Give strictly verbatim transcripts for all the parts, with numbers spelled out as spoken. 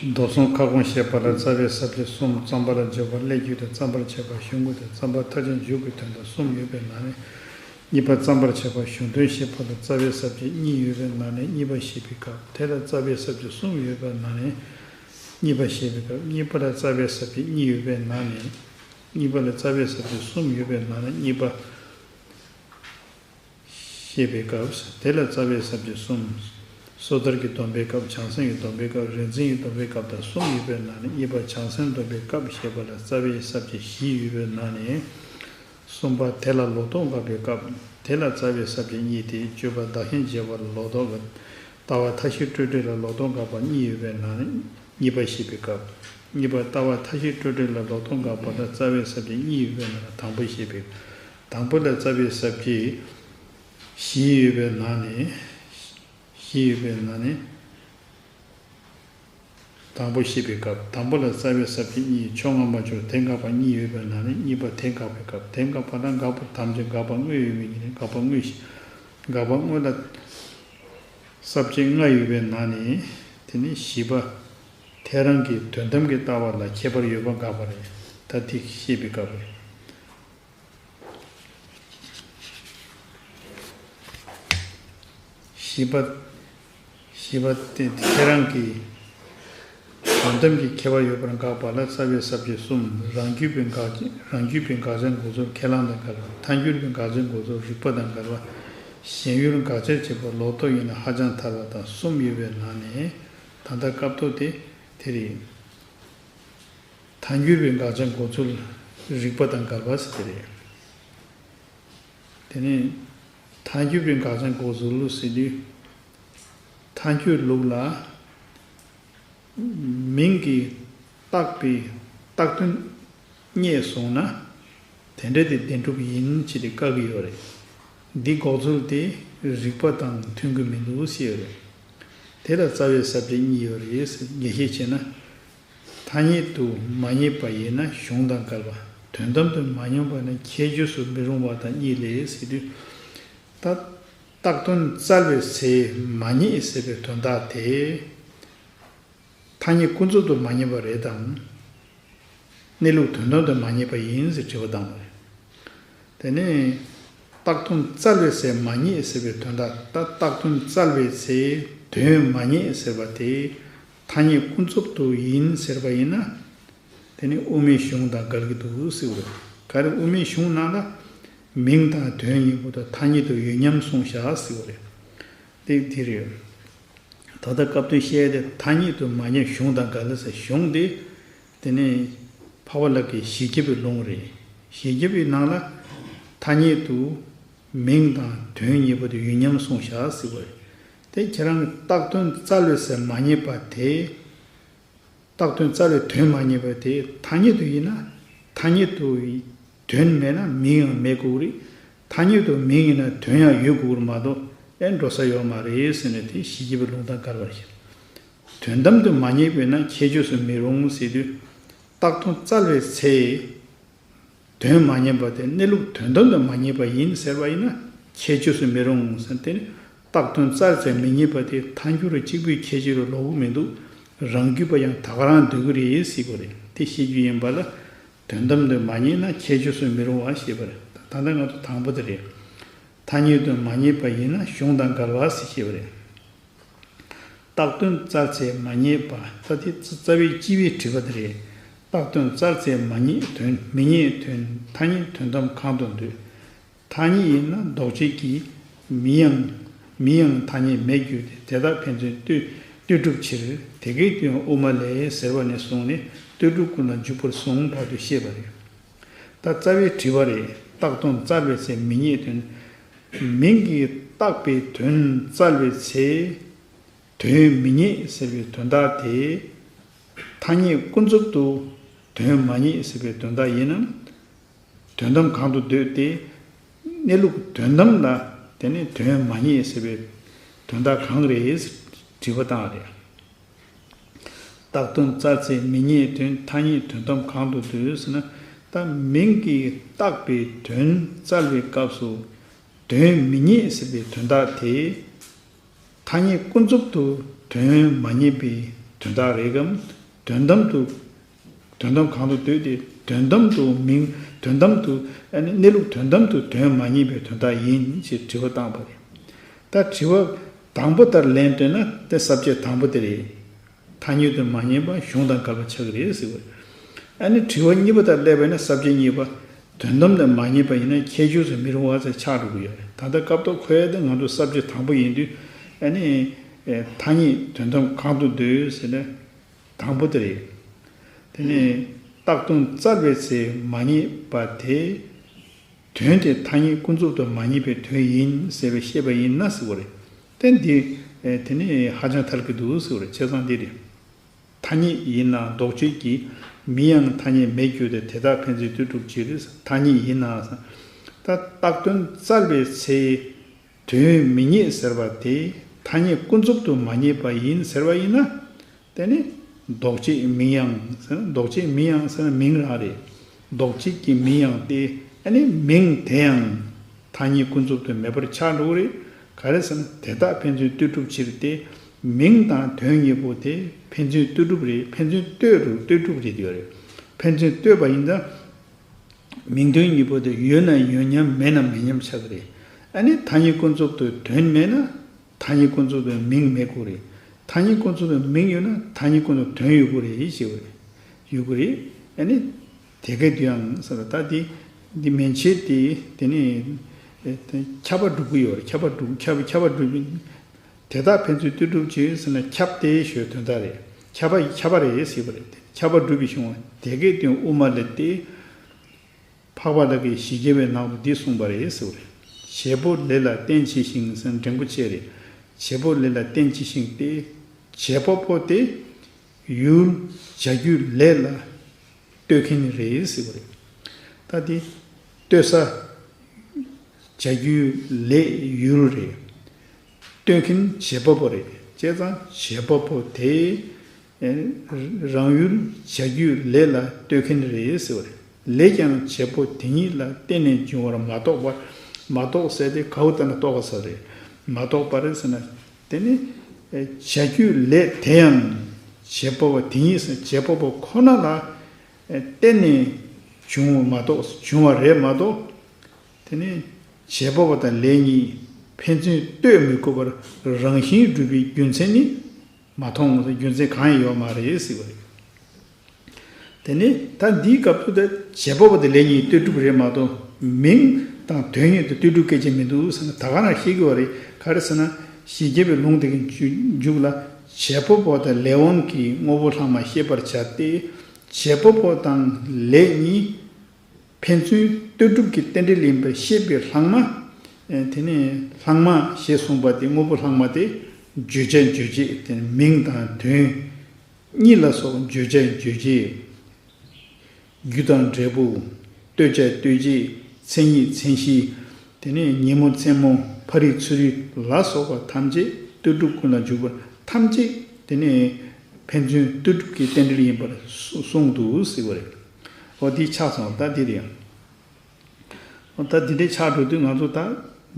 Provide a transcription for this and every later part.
མདོ་གསུམ་ཁ་སྐོང་བཤད་པ་ལ་རྩ་བའི་ས་བཅད་གསུམ། རྩོམ་པར་བརྗོད་པ་སླད་རྒྱུ་དང་རྩོམ་པར་བྱེད་པ་གཞུང་གི་དང་རྩོམ་པ་མཐར་ཕྱིན་མཇུག་གི་དོན་དང་གསུམ་ཡོད་པའི་ནང་ནས། གཉིས་པ་རྩོམ་པར་བྱེད་པ་གཞུང་དོན་བཤད་པ་ལ་རྩ་བའི་ས་བཅད་གཉིས་ཡོད་པའི་ནང་ནས་གཉིས་པ་བཤད་པའི་སྐབས། དེ་ལ་རྩ་བའི་ས་བཅད་གསུམ་ཡོད་པའི་ནང་ནས་གཉིས་པ་བཤད་པའི་སྐབས། གཉིས་པ་ལ་རྩ་བའི་ས་བཅད་གཉིས་ཡོད་པའི་ནང་ནས། གཉིས་པ་ལ་རྩ་བའི་ས་བཅད་གསུམ་ཡོད་པའི་ནང་ནས་གཉིས་པ། བཤད་པའི་སྐབས། དེ་ལ་རྩ་བའི་ས་བཅད་གསུམ། སོ་ཐར་གྱི་སྡོམ་པའི་སྐབས། བྱང་སེམས་ཀྱི་སྡོམ་པའི་སྐབས། རིག་འཛིན་གྱི་སྡོམ་པའི་སྐབས་དང་གསུམ་ཡོད་པའི་ནང་ནས་གཉིས་པ་བྱང་སེམས་སྡོམ་པའི་སྐབས་བཤད་པ་ལ་རྩ་བའི་ས་བཅད་བཞི་ཡོད་པའི་ནང་ནས། གསུམ་པ་དེ་ལ་ལོག་རྟོག་དགག་པའི་སྐབས། དེ་ལ་རྩ་བའི་ས་བཅད་གཉིས་ཏེ། སྤྱོད་པ་བདག་གཞན་བརྗེ་བ་ལ་ལོག་རྟོག་དགག་ལྟ་བ་མཐའ་བཞི་སྤྲོས་བྲལ་ལ་ལོག་རྟོག་དགག་པ་གཉིས་ཡོད་པའི་ནང་ནས་གཉིས་པ་བཤད་པའི་སྐབས། གཉིས་པ་ལྟ་བ་མཐའ་བཞི་སྤྲོས་བྲལ་ལ་ལོག་རྟོག་དགག་པ་ལ་རྩ་བའི་ས་བཅད་གཉིས་ཡོད་པའི་ནང་ནས་དང་པོ་བཤད་པའི། དང་པོ་ལ་རྩ་བའི་ས་བཅད་བཞི་ཡོད་པའི་ནང་ནས། བཞི་ཡོད་པའི་ནང་ནས། དང་པོ་བཤད་པའི་སྐབས། དང་པོ་ལ་རྩ་བའི་ས་བཅད་གཉིས། ཕྱོགས་སྔ་མ་ཕྱོགས་དེ་དགག་པ་གཉིས་ཡོད་པའི་ནང་ནས་གཉིས་པ་དེ་དགག་པའི་སྐབས། དེ་དགག་པ་ལ་དགག་པ་ཐམས་ཅད་དགག་པ་དངོས་ཡོད་མིན་གྱི་ནི་དགག་པ་དངོས་ཤིག་དགག་པ་དངོས་ལ་ས་བཅད་ལྔ་ཡོད་པའི་ནང་ནས། དེ་ནས་བཞི་པ། ཐལ་རང་གི་དོན་དམ་གྱི་ལྟ་བ་ལ་ཁྱད་པར་ཡོད་པ་དགག་པ་རེད། ད་དེ་བཤད་པའི་སྐབས་རེད། བཞི་པ། བཞི་པ་སྟེ་ཐལ་རང་གི་དོན་དམ་གྱི་ཁྱད་པར་ཡོད་པར་དགག་པ་ལ་རྩ་བའི་ས་བཅད་གསུམ། རང་རྒྱུད་པའི་དགག་རང་རྒྱུད་པའི་དགག་བྱ་འགོག་ཚུལ་ཁས་བླངས་དང་འགལ་བ། ཐལ་འགྱུར་བའི་དགག་བྱ་འགོག་ཚུལ་རིགས་པ་དང་འགལ་བ། ཞེན་ཡུལ་དགག་བྱར་བྱེད་པ་ལོག་རྟོག་ཡིན་ན་ཧ་ཅང་ཐལ་བ་དང་གསུམ་ཡོད་པའི་ནང་ནས་ད་ལྟ་སྐབས་ཐོག་དེ་དེ་རེད། ཐལ་འགྱུར་བའི་དགག་བྱ་འགོག་ཚུལ་རིགས་པ་དང་འགལ་བ་ཟེར་དེ་རེད། དེ་ནས་ཐལ་འགྱུར་བའི་དགག་བྱ་འགོག་ཚུལ་ཟེར་དུས། ཐལ་འགྱུར་ལུགས་ལ་མིང་གིས་བཏགས་པའི་བཏགས་དོན་རྙེད་སོང་ན། དེ་འདྲ་དེ་བདེན་གྲུབ་ཡིན་ཅེས་དེ་བཀག་གི་ཡོད་རེད། འདི་འགོག་ཚུལ་དེ་རིགས་པ་དང་མཐུན་གྱི་མི་འདུག་ཟེར་ཡོད་རེད། དེ་ལ་རྩ་བའི་ས་བཅད་གཉིས་ཡོད་རེད་ཟེར། ངེས་ཤེས་བྱས་ན། ཐ་སྙད་དུ་མ་ངེས་པ་ཡིན་ན་གཞུང་དང་འགལ་བ། དོན་དམ་དུ་མ་ངེས་པ་ནི་ཁྱད་ཆོས་སུ་མི་རུང་བ་དང་གཉིས་ལས་ཟེར་དུས། ད། བཏགས་དོན་བཙལ་བའི་ཚེ་མ་ངེས་ཟེར་བའི་དོན་དག་དེ། ཐ་སྙད་ཀུན་རྫོབ་ཏུ་མ་ངེས་པ་རེད་དམ། གནས་ལུགས་དོན་དམ་དུ་མ་ངེས་པ་ཡིན་ཟེར་དྲི་བ་བཏང་བ་རེད། དེ་ནས་བཏགས་དོན་བཙལ་བའི་ཚེ་མ་ངེས་ཟེར་བའི་དོན་དག་ད་བཏགས་དོན་བཙལ་བའི་ཚེ་དོན་མ་ངེས་ཟེར་བ་དེ་ཐ་སྙད་ཀུན་རྫོབ་ཏུ་ཡིན་ཟེར་བ་ཡིན་ན། དེ་ནི་དབུ་མའི་གཞུང་དང་འགལ་གྱི་འདུག་ཟེར་བ་རེད། ག་རེ་དབུ་མའི་གཞུང་ནང་ལ་མིང་དང་དོན་གཉིས་པོ་དང་ཐ་སྙད་དུ་ཡོད་མཉམ་གསུངས་བཞག་ཟེར་བ་རེད། དེ་དེ་རེད། ད་ལྟ་སྐབས་དོན་བཤད་དེ་ཐ་སྙད་དུ་མ་ངེས་གཞུང་དང་འགལ་ཟེར། གཞུང་དེ་དེ་ནི་འཕགས་པ་ལགས་ཀྱི་ཞེས་བརྒྱད་པའི་ལུང་རེད། ཞེས་བརྒྱད་པའི་ནང་ལ་ཐ་སྙད་དུ་མིང་དང་དོན་གཉིས་པོ་དེ་ཡོད་མཉམ་གསུངས་བཞག་ཟེར་བ་རེད། དེ་ཁྱེད་རང་གི་བཏགས་དོན་བཙལ་བའི་ཚེ་མ་ངེས་པ་དེ། བཏགས་དོན་བཙལ་བའི་དོན་མ་ངེས་པ་དེ་ཐ་སྙད་དུ་ཡིན་ན། ཐ་སྙད་དུ་དོན་མེད་ན་མིང་ཡང་མེད་དགོས་རེད། ཐ་སྙད་དུ་མིང་ཡིན་ན་དོན་ཡང་ཡོད་དགོས་རེད་མ་གཏོགས་ཨེ་འགྲོ་ས་ཡོད་མ་རེད་ཟེར་ནས་དེ་ཞེས་བརྒྱད་པའི་ལུང་དང་འགལ་བར་བཤད། དོན་དམ་དུ་མ་ངེས་པས་ན་ཁྱད་ཆོས་སུ་མི་རུང་ཟེར་དུས། བཏགས་དོན་བཙལ་བའི་ཚེ། དོན་མ་ངེས་པ་དེ་གནས་ལུགས་དོན་དམ་དུ་མ་ངེས་པ་ཡིན་ཟེར་བ་ཡིན་ན་ཁྱད་ཆོས་སུ་མི་རུང་ཟེར། དེ་ནི་བཏགས་དོན་བཙལ་ཚེ་མི་ངེས་པ་དེ་ཐལ་འགྱུར་གཅིག་པུའི་ཁྱད་ཆོས་ལ་ལོག་གི་མི་འདུག་རང་རྒྱུད་པ་ཡང་ད་ག་རང་སྡོད་ཀྱི་རེད་ཟེར་གྱི་རེད། དེ་ཤེས་རྒྱུ་ཡིན་པ་ལ་དོན་དམ་དུ་མ་ངེས་ན་ཁྱད་ཆོས་སུ་མི་རུང་བ་ཞེས་པ་རེད། ད་ལྟ་ང་ཚོ་དང་པོ་དེ་རེད། ཐ་སྙད་དུ་མ་ངེས་པ་ཡིན་ན་གཞུང་དང་འགལ་བ་ཟེར་ཞེས་པ་རེད། བཏགས་དོན་བཙལ་ཚེ་མ་ངེས་པ། ད་དེ་རྩ་བའི་སྤྱི་བའི་དྲི་བ་དེ་རེད། བཏགས་དོན་བཙལ་ཚེ་མ་ངེས་དོན་མི་ངེས་དོན་ཐ་སྙད་དོན་དམ་གང་དུ་འདོད། ཐ་སྙད་ཡིན་ན་ལྡོག་ཆོས་ཀྱི་མིང་ཡང་མིང་ཡང་ཐ་སྙད་མེད་རྒྱུ་དེ་དེ་དག་ཕན་ཚུན་ལྟོས་ལྟོས་གྲུབ་ཕྱིར་དེ་སྐད་དུ་ཡང་དབུ་མ་ལས་ཟེར་བ་ནས་བཟུང་ནས་ལྟོས་གྲུབ་ཀུན་ལ་འཇུག་པར་གསུངས་བར་དུ་བཤད་པ་རེད། ད་རྩ་བའི་དྲི་བ་རེད། བཏགས་དོན་བཙལ་བའི་ཚེ་མི་ངེས་དོན། མིང་གིས་བཏགས་པའི་དོན་བཙལ་བའི་ཚེ། དོན་མི་ངེས་ཟེར་བའི་དོན་དག་དེ། ཐ་སྙད་ཀུན་རྫོབ་ཏུ་དོན་མ་ངེས་ཟེར་བའི་དོན་དག་ཡིན་ནམ། དོན་དམ་གང་དུ་འདོད་དེ། གནས་ལུགས་དོན་དམ་ལ་དེ་ནི་དོན་མ་ངེས་ཟེར་བའི་དོན་དག་གང་རེད། དྲི་བ་བཏང་བ་རེད། བཏགས་དོན་བཙལ་ཚེ་མི་ངེས་དོན་ཐ་སྙད་དོན་དམ་གང་དུ་འདོད་ཟེར་ན། ད་མིང་གིས་བཏགས་པའི་དོན་བཙལ་བའི་སྐབས་སུ་དོན་མི་ངེས་ཟེར་བའི་དོན་དག་དེ། ཐ་སྙད་ཀུན་རྫོབ་ཏུ་དོན་མ་ངེས་པའི་ དོན་དག་རེད་གམ། དོན་དམ་དུ། དོན་དམ་གང་དུ་འདོད་དེ། དོན་དམ་དུ་མིང་། དོན་དམ་དུ། ཨ་ནི་གནས་ལུགས་དོན་དམ་དུ་དོན་མ་ངེས་པའི་དོན་དག་ཡིན་ཞེས་དྲི་བ་བཏང་བ་རེད། ད་དྲི་བ་དང་པོ་ལྟར་ལན་བཏོན་ན་དེ་ས་བཅད་དང་པོ་དེ་རེད། ཐ་སྙད་དུ་མ་ངེས་པ་གཞུང་དང་འགལ་བ་ཆགས་ཀྱི་རེད་ཟེར་བ་རེད། ཨ་ནི་དྲི་བ་གཉིས་པ་དང་སླེབས་པ་ཡིན་ན་ས་བཅད་གཉིས་པ། དོན་དམ་དུ་མ་ངེས་པ་ཡིན་ན་ཁྱད་ཆོས་སུ་མི་རུང་བ་ཟེར་ཆགས་འགྲོ་གི་ཡོད་རེད། ད་ལྟ་སྐབས་ཐོག་ཁོ་ཡ་དེ་ང་ཚོ་ས་བཅད་དང་པོ་ཡིན་དུས། ཨ་ནི། ཨེ། ཐ་སྙད་དོན་དམ་གང་དུ་འདོད་ཟེར་ན། དང་པོ་དེ་རེད། དེ་ནས་བཏགས་དོན་བཙལ་བའི་ཚེ་མ་ངེས་པ་དེ། དོན་དེ་ཐ་སྙད་ཀུན་རྫོབ་ཏུ་མ་ངེས་པའི་དོན་ཡིན་ཟེར་བའི་བཤད་པ་ཡིན་ན་ཟེར་བ་རེད། དེ་འདི། ཨེ། དེ་ནི་ཧ་ཅང་ཐལ་གྱི་འདུག་ཟེར་བ་རེད། བྱས་ཙང་འདི་རེད། ཐ་སྙད་ཡིན་ན་ལྡོག་ཆོས་ཀྱི་མིང་ཡང་ཐ་སྙད་མེད་གྱུར་ཏེ། དེ་དག་ཕན་ཚུན་ལྟོས་གྲུབ་ཕྱིར། ཐ་སྙད་ཡིན་ན་ཟེར། ད་བཏགས་དོན་བཙལ་བའི་ཚེ། དོན་མི་རྙེད་ཟེར་བ་དེ་ཐ་སྙད་ཀུན་རྫོབ་ཏུ་མ་ངེས་པ་ཡིན་ཟེར་བ་ཡིན་ན། དེ་ནི་ལྡོག་ཆོས་མིང་ཡང་ཟེར་ན། ལྡོག་ཆོས་མིང་ཡང་ཟེར་ན་མིང་རང་རེད། ལྡོག་ཆོས་ཀྱི་མིང་ཡང་སྟེ། ཨ་ནི་མིང་དེ་ཡང་ཐ་སྙད་ཀུན་རྫོབ་ཏུ་མེད་པར་ཆགས་འགྲོ་གི་རེད། ག་རེ་ཟེར་ན། དེ་དག་ཕན་ཚུན་ལྟོས་གྲུབ་ཕྱིར་ཏེ། མིང་དང་དོན་གཉིས་པོ་དེ་ཕན་ཚུན་ལྟོས་གྲུབ་རེད། ཕན་ཚུན་ལྟོས་རུ་ལྟོས་གྲུབ་རེད་ཡོད་རེད། ཕན་ཚུན་ལྟོས་པ་ཡིན་ཙང་། མིང་དོན་གཉིས་པོ་དེ་ཡོད་ན་ཡོད་མཉམ། མེད་ན་མེད་མཉམ་ཆགས་ཀྱི་རེད། ཨ་ནི་ཐ་སྙད་ཀུན་རྫོབ་ཏུ་དོན་མེད་ན། ཐ་སྙད་ཀུན་རྫོབ་ཏུ་མིང་མེད་དགོས་རེད། ཐ་སྙད་ཀུན་རྫོབ་ཏུ་མིང་ཡོད་ན་ཐ་སྙད་ཀུན་རྫོབ་དོན་ཡོད་དགོས་རེད་ཞེས་པ་རེད། ཡོད་དགོས་རེད། ཨ་ནི་དེ་སྐད་དུ་ཡང་ཟེར་བ། ད་འདི་འདི་མན་ཆད་དེ། དེ་ནི་ཨེ། ཁྱབ་པ་སྒྲུབ་ཀྱི་ཡོད་རེད། ཁྱབ་པ་སྒྲུབ། ཁྱབ་ཁྱབ་པ་སྒྲུབ། དེ་དག་ཕན་ཚུན་ལྟོས་གྲུབ་ཕྱིར་ཟེར་ན། ཁྱབ་སྟེ་ཞེས་དོན་དག་རེད། ཁྱབ་པ་ཁྱབ་པ་རེད་ཟེར་བ་རེད། ཁྱབ་པ་སྒྲུབ་པའི་གཞུང་། དེ་སྐད་དུ་ཡང་དབུ་མ་ལས་ཏེ། འཕགས་པ་ལྷ་གིས་ཞི་རྒྱས་པའི་ནང་དུ་འདི་གསུངས་པ་རེད་ཟེར་བ་རེད། བྱེད་པོ་ལས་ལ་བརྟེན་བྱས་ཤིང་ཟེར་ན་འགྲེང་བུ་བཅས་རེད། བྱེད་པོ་ལས་ལ་བརྟེན་བྱས་ཤིང་སྟེ། བྱེད་པ་པོ་དེ་ཡུལ་བྱ་རྒྱུའི་ལས་ལ་ལྟོས་མཁན་རེད་ཟེར་བ་རེད། ད་དེ་ལྟོས་ས། བྱ་རྒྱུའི་ལས་ཡུལ་རེད། ལྟོས་མཁན་བྱེད་པ་པོ་རེད། བྱས་ཙང་བྱེད་པ་པོ་དེ། ཨེ། རང་ཡུལ་བྱ་རྒྱུའི་ལས་ལ་ལྟོས་མཁན་རེད་ཟེར་བ་རེད། ལས་ཀྱང་བྱེད་པོ་དེ་ཉིད་ལ་བརྟེན་ནས་འབྱུང་བར་མ་རྟོགས་པར། མ་རྟོགས་ཟེར་དེ་ག་བོ་ལྟ་ན་རྟོགས་པ་ཟེར་རེད། མ་རྟོགས་པར་ཟེར་ན། དེ་ནི་བྱ་རྒྱུའི་ལས་དེ་ཡང་བྱེད་པ་པོ་དེ་ཉིད་ཟེར། བྱེད་པ་པོ་ཁོ་ན་ལ་བརྟེན་ནས་བྱུང་བ་མ་གཏོགས། བྱུང་བ་རེད་མ་གཏོགས། དེ་ནི་བྱེད་པ་པོ་དང་ལས་གཉིས་ཕན་ཚུན་ལྟོས་མི་དགོས་པར་རང་བཞིན་གྲུབ་པའི་རྒྱུ་མཚན་ནི་མ་མཐོང་། རྒྱུ་མཚན་གང་ཡང་ཡོད་མ་རེད་ཟེར་བ་རེད། དེ་ནི་ད་འདིའི་སྐབས་སུ་དེ་བྱེད་པ་པོ་དེ་ལས་གཉིས་ལྟོས་གྲུབ་རེད་མ་གཏོགས། མིང་དང་དོན་གཉིས་དེ་ལྟོས་གྲུབ་སྐད་ཆ་མི་འདུག་ཟེར་ན། ད་ག་རང་བཤད་ཀྱི་ཡོད་རེད། ག་རེ་ཟེར་ན། ཞི་རྒྱས་པའི་ལུང་དེ་གི་མཇུག་ལ། བྱེད་པ་པོ་དང་ལས་དབང་གི་དངོས་པོ་ལྷག་མ་ཤེས་པར་བྱ་སྟེ། བྱེད་པ་པོ་དང་ལས་གཉིས་ཕན་ཚུན་ལྟོས་གྲུབ་ཀྱི་རྟེན་འབྲེལ་ཡིན་པར་ཤེས་པའི་ལྷག་མ། ཨེ། དེ་ནས་ལྷག་མ་ཞེས་གསུངས་པ་དེ། དངོས་པོ་ལྷག་མ་དེ་བརྗོད་བྱ་རྗོད་བྱེད། དེ་ནས་མིང་དང་དོན་གཉིས་ལ་སོགས་བརྗོད་བྱ་རྗོད་བྱེད། རྒྱུ་དང་འབྲས་བུ། ལྟོས་བྱ་ལྟོས་བྱེད། མཚན་ཉིད་མཚན་གཞི། དེ་ནས་ཉིན་མོ་མཚན་མོ། ཕ་རི་ཚུ་རི་ལ་སོགས་པ་ཐམས་ཅད་ལྟོས་གྲུབ་ཀུན་ལ་འཇུག་པ་ཐམས་ཅད། དེ་ནས་ཕན་ཚུན་ལྟོས་གྲུབ་ཀྱི་རྟེན་འབྲེལ་ཡིན་པར་གསུངས་འདུག་ཟེར་བ་རེད། འོ་དེ་ཆགས་སོང་། ད་འདི་རེད་ཡང་། འོ་ད་འདི་འདྲའི་ཆགས་འགྲོ་དུས་ང་ཚོ་ད་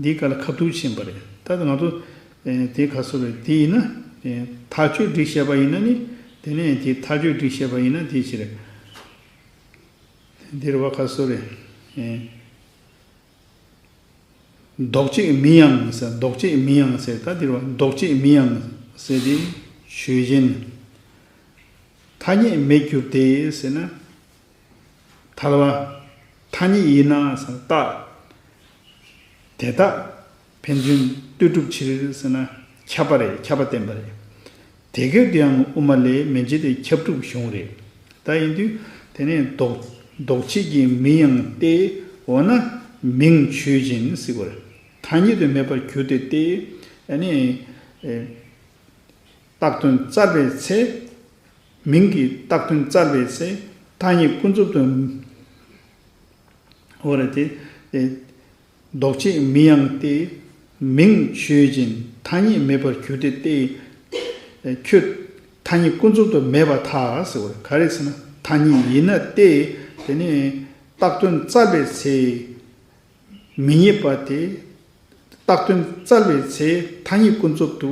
འདིའི་སྐབས་ལ་ཁ་ཐུག་ཕྱིན་པ་རེད། ད་ང་ཚོ་ཨེ་དེ་ག་སོ་རེད། དེ་ཡིན་ན་ཨེ་མཐའ་དཔྱོད་སྒྲིག་བཤད་པ་ཡིན་ན་ནི། དེ་ནས་དེ་མཐའ་དཔྱོད་སྒྲིག་བཤད་པ་ཡིན་ན་དེ་ཕྱིར། འདིར་བ་ག་སོ་རེད། ཨེ། ལྡོག་ཆོས་མིང་ཡང་ཟེར། ལྡོག་ཆོས་མིང་ཡང་ཟེར། ད་འདིར་བ་ལྡོག་ཆོས་མིང་ཡང་ཟེར་དེ་ཆོས་ཅན། ཐ་སྙད་མེད་གྱུར་ཏེ་ཟེར་ན། ཐལ་བ། ཐ་སྙད་ཡིན་ན་ཟེར་ན་རྟགས། དེ་དག་ཕན་ཚུན་ལྟོས་གྲུབ་ཕྱིར་ཟེར་ན་ཁྱབ་པ་རེད། ཁྱབ་པ་བསྟན་པ་རེད། དེ་སྐད་དུ་ཡང་དབུ་མ་ལས། མན་ཆད་དེ་ཁྱབ་སྒྲུབ་གཞུང་རེད། ད་ཡིན་དུས་དེ་ནས་ལྡོག་ལྡོག་ཆོས་ཀྱི་མིང་ཡང་སྟེ། འོ་ན་མིང་ཆོས་ཅན་ཟེར་བ་རེད། ཐ་སྙད་དུ་མེད་པར་གྱུར་ཏེ་སྟེ། ཨ་ནི་ཨེ་བཏགས་དོན་བཙལ་བའི་ཚེ། མིང་གི་བཏགས་དོན་བཙལ་བའི་ཚེ། ཐ་སྙད་ཀུན་རྫོབ་ཏུ། འོ་རེད་དེ། ཨེ་ལྡོག་ཆོས་མིང་ཡང་སྟེ། མིང་ཆོས་ཅན། ཐ་སྙད་མེད་པར་གྱུར་ཏེ་སྟེ། ཨེ་ཁྱོད་ཐ་སྙད་ཀུན་རྫོབ་ཏུ་མེད་པར་ཐལ་ཟེར་བ་རེད། ག་རེ་ཟེར་ན། ཐ་སྙད་ཡིན་ན་སྟེ། དེ་ནས་བཏགས་དོན་བཙལ་བའི་ཚེ། མི་རྙེད་པ་དེ། བཏགས་དོན་བཙལ་བའི་ཚེ་ཐ་སྙད་ཀུན་རྫོབ་ཏུ་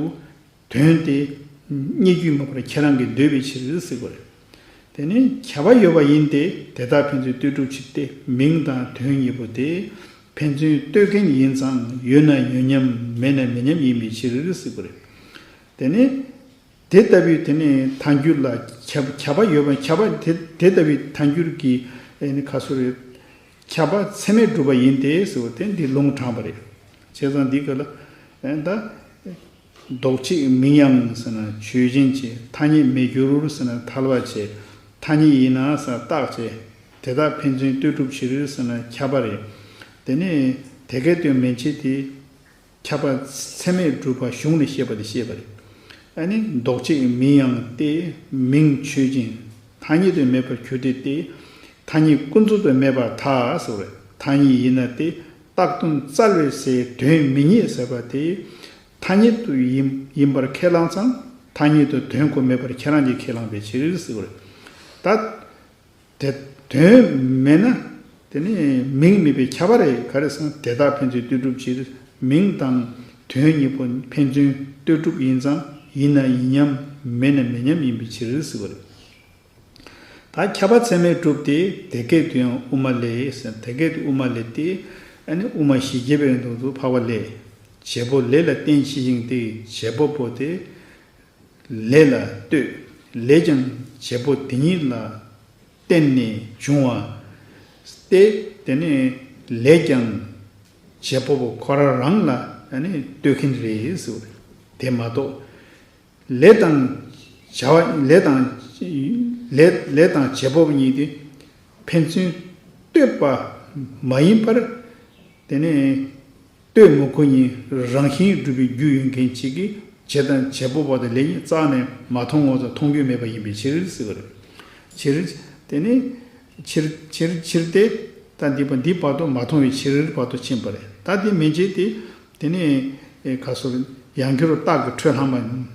དོན་དེ་ རྙེད་རྒྱུ་མེད་པར་ཁྱེད་རང་གིས་འདོད་པའི་ཕྱིར་ཟེར་དགོས་རེད། དེ་ནི་ཁྱབ་པ་ཡོད་པ་ཡིན་ཏེ། དེ་དག་ཕན་ཚུན་ལྟོས་གྲུབ་ཕྱིར་ཏེ། མིང་དང་དོན་གཉིས་པོ་སྟེ། ཕན་ཚུན་ལྟོས་མཁན་ཡིན་ཙང་། ཡོད་ན་ཡོད་མཉམ་མེད་ན་མེད་མཉམ་ཡིན་པའི་ཕྱིར་ཟེར་དགོས་རེད། དེ་ནི་དེ་ལྟ་བུའི་དེ་ནི་ཐལ་འགྱུར་ལ་ཁྱབ་ཁྱབ་པ་ཡོད་པ། ཁྱབ་པ་དེ་དེ་ལྟ་བུའི་ཐལ་འགྱུར་གྱི་ཨེ་ནི་ཁ་སོ་རེད། ཁྱབ་པ་ཚད་མས་གྲུབ་པ་ཡིན་ཏེ་ཟེར་བ་དེ་འདི་ལུང་དྲངས་པ་རེད། བྱས་ཙང་འདི་ག་ལ་ཨེ་ད། ལྡོག་ཆོས་མིང་ཡང་ཟེར་ན་ཆོས་ཅན་བྱས། ཐ་སྙད་མེད་འགྱུར་ཟེར་ན་ཐལ་བ་བྱས། ཐ་སྙད་ཡིན་ན་ཟེར་ན་རྟག་བྱས། དེ་དག་ཕན་ཚུན་ལྟོས་གྲུབ་ཕྱིར་ཟེར་ན་ཁྱབ་པ་རེད། དེ་ནས་དེ་སྐད་དུ་མན་ཆད་དེ། ཁྱབ་པ་ཚད་མས་གྲུབ་པ་གཞུང་ལས་བཤད་པ་དེ་བཤད་པ་རེད། ཨ་ནི་ལྡོག་ཆོས་མིང་ཡང་སྟེ། མིང་ཆོས་ཅན། ཐ་སྙད་དུ་མེད་པར་གྱུར་ཏེ་སྟེ། ཐ་སྙད་ཀུན་རྫོབ་ཏུ་མེད་པར་ཐལ་ཟེར་བ་རེད། ཐ་སྙད་ཡིན་ན་སྟེ། རྟགས་དོན་བཙལ་བའི་ཚེ་དོན་མི་རྙེད་ཟེར་བ་དེ། ཐ་སྙད་དུ་ཡིན་ཡིན་པར་ཁས་བླངས་ཙང་། ཐ་སྙད་དུ་དོན་གོ་མེད་པར་ཁྱེད་རང་གིས་ཁས་བླངས་པའི་ཕྱིར་ཟེར་བ་རེད། ད། དེ་དོན་མེད་ན། དེ་ནི་མིང་མེད་པས་ཁྱབ་པ་རེད། ག་རེ་ཟེར་ན་དེ་དག་ཕན་ཚུན་ལྟོས་གྲུབ་ཕྱིར། མིང་དང་དོན་གཉིས་པོ་ཕན་ཚུན་ལྟོས་གྲུབ་ཡིན་ཙང་། ཡིན་ན་ཡིན་མཉམ་མེད་ན་མེད་མཉམ་ཡིན་པའི་ཕྱིར་ཟེར་བ་རེད། ད་ཁྱབ་པ་ཚད་མས་གྲུབ་སྟེ། དེ་སྐད་དུ་ཡང་དབུ་མ་ལས་ཟེར། དེ་སྐད་དུ་དབུ་མ་ལས་ཏེ། ཨ་ནི་དབུ་མ་ཞེས་བྱ་བའི་དོན་དུ་འཕགས་པ་ལས། བྱེད་པོ་ལས་ལ་བརྟེན་ཕྱིར་ཞིང་སྟེ། བྱེད་པ་པོ་དེ་ལས་ལ་ལྟོས། ལས་ཀྱང་བྱེད་པོ་དེ་ཉིད་ལ་བརྟེན་ནས་བྱུང་བ་སྟེ། དེ་ནི་ལས་ཀྱང་བྱེད་པ་པོ་ཁོ་རང་རང་ལ་ཨ་ནི་ལྟོས་མཁན་རེད་ཟེར་བ་རེད། དེ་མ་གཏོགས། ལས་དང་བྱ་བ། ལས་དང་། ལས་ལས་དང་བྱེད་པ་པོ་གཉིས་དེ་ཕན་ཚུན་ལྟོས་པ་མ་ཡིན་པར། དེ་ནི་ལྟོས་མི་དགོས་གཉིས་རང་བཞིན་གྲུབ་པའི་རྒྱུ་ཡོད་མཁན་གཅིག་གིས། བྱེད་དང་བྱེད་པ་པོ་དང་ལས་གཉིས་རྩ་ནས་མ་མཐོང་ངོ་། མཐོང་རྒྱུ་མེད་པ་ཡིན་པའི་ཕྱིར་ཟེར་བ་རེད། ཕྱིར། དེ་ནི་ཕྱིར་ཕྱིར་ཕྱིར་ཏེ། ད་འདི་པ་འདི་བར་དུ་མ་མཐོང་བའི་ཕྱིར་བར་དུ་ཕྱིན་པ་རེད། ད་དེ་མན་ཆད་དེ། དེ་ནི་ཨེ་ག་སོ་ཡང་འགྱུར་རྟགས་ཀྱི་འཕྲོས་ལྷག་མ།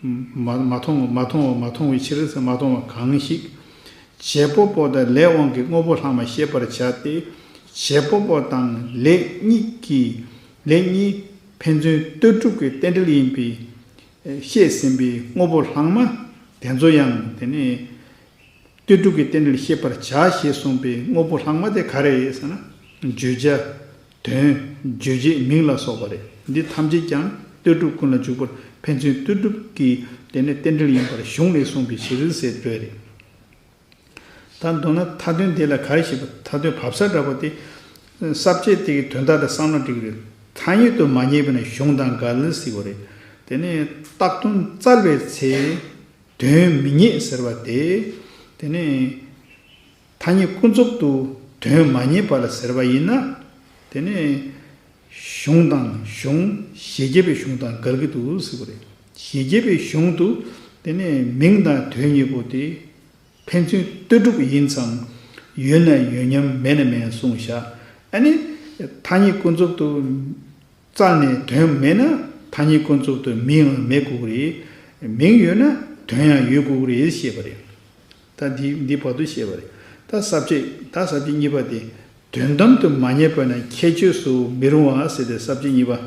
མ་མ་མཐོང་མ་མཐོང་བ། མ་མཐོང་བའི་ཕྱིར་ཟེར། མ་མཐོང་བ་གང་ཞིག་བྱེད་པ་པོ་དང་ལས་དབང་གིས་དངོས་པོ་ལྷག་མ་ཤེས་པར་བྱ་སྟེ། བྱེད་པ་པོ་དང་ལས་གཉིས་ཀྱི། ལས་གཉིས་ཕན་ཚུན་ལྟོས་གྲུབ་ཀྱི་རྟེན་འབྲེལ་ཡིན་པའི་བཤད་ཟིན་པའི་དངོས་པོ་ལྷག་མ་དེ་ཚོ་ཡང་། དེ་ནི་ལྟོས་གྲུབ་ཀྱི་རྟེན་འབྲེལ་ཤེས་པར་བྱ་ཞེས་གསུངས་པའི་དངོས་པོ་ལྷག་མ་དེ་ག་རེ་ཡིན་ཟེར་ན། བརྗོད་བྱ། དོན། རྗོད་བྱེད། མིང་ལ་སོགས་པ་རེད། འདི་ཐམས་ཅད་ཀྱང་ལྟོས་གྲུབ་ཀུན་ལ་འཇུག་པར་ཕན་ཚུན་ལྟོས་གྲུབ་ཀྱི་དེ་ནི་རྟེན་འབྲེལ་ཡིན་པར་གཞུང་ལས་གསུངས་པའི་ཕྱིར་ཟེར་འདོད་རེད། ད་མདོར་ན་མཐའ་དོན་དེ་ལ་ག་རེ་ཞེས་པ། མཐའ་དོན་བབ་ས་འདྲ་པོ་དེ། ས་བཅད་དེ་གི་དོན་དག་དེ་བསམ་ན་འགྲིག་གི་རེད། ཐ་སྙད་དུ་མ་ངེས་པས་ན་གཞུང་དང་འགལ་ཟེར་བ་རེད། དེ་ནི་རྟགས་དོན་བཙལ་བའི་ཚེ་དོན་མི་རྙེད་ཟེར་བ་དེ། དེ་ནི་ཐ་སྙད་ཀུན་རྫོབ་ཏུ་དོན་མ་རྙེད་པ་ལ་ཟེར་བ་ཡིན་ན། དེ་ནི་གཞུང་དང་། གཞུང་ཞེས་བྱ་བའི་གཞུང་དང་འགལ་གྱི་འདུག་ཟེར་བ་རེད། ཞེས་བྱ་བའི་གཞུང་དུ་དེ་ནི་མིང་དང་དོན་གཉིས་པོ་དེ་ཕན་ཚུན་ལྟོས་གྲུབ་ཡིན་ཙང་། ཡོད་ན་ཡོད་མཉམ་མེད་ན་མེད་མཉམ་གསུངས་བཞག་ཨ་ནི་ཐ་སྙད་ཀུན་རྫོབ་ཏུ་བཙལ་ནས་དོན་མེད་ན། ཐ་སྙད་ཀུན་རྫོབ་ཏུ་མིང་ཡང་མེད་དགོས་ཀྱི་རེད། མིང་ཡོད་ན་དོན་ཡང་ཡོད་དགོས་ཀྱི་རེད་ཞེས་པ་རེད། ད་འདི་འདི་བར་དུ་བཤད་པ་རེད། ད་ས་བཅད། ད་ས་བཅད་གཉིས་པ་དེ། དོན་དམ་དུ་མ་རྙེད་པས་ན་ཁྱད་ཆོས་སུ་མི་རུང་བ་ཟེར་ཏེ། ས་བཅད་གཉིས་པ།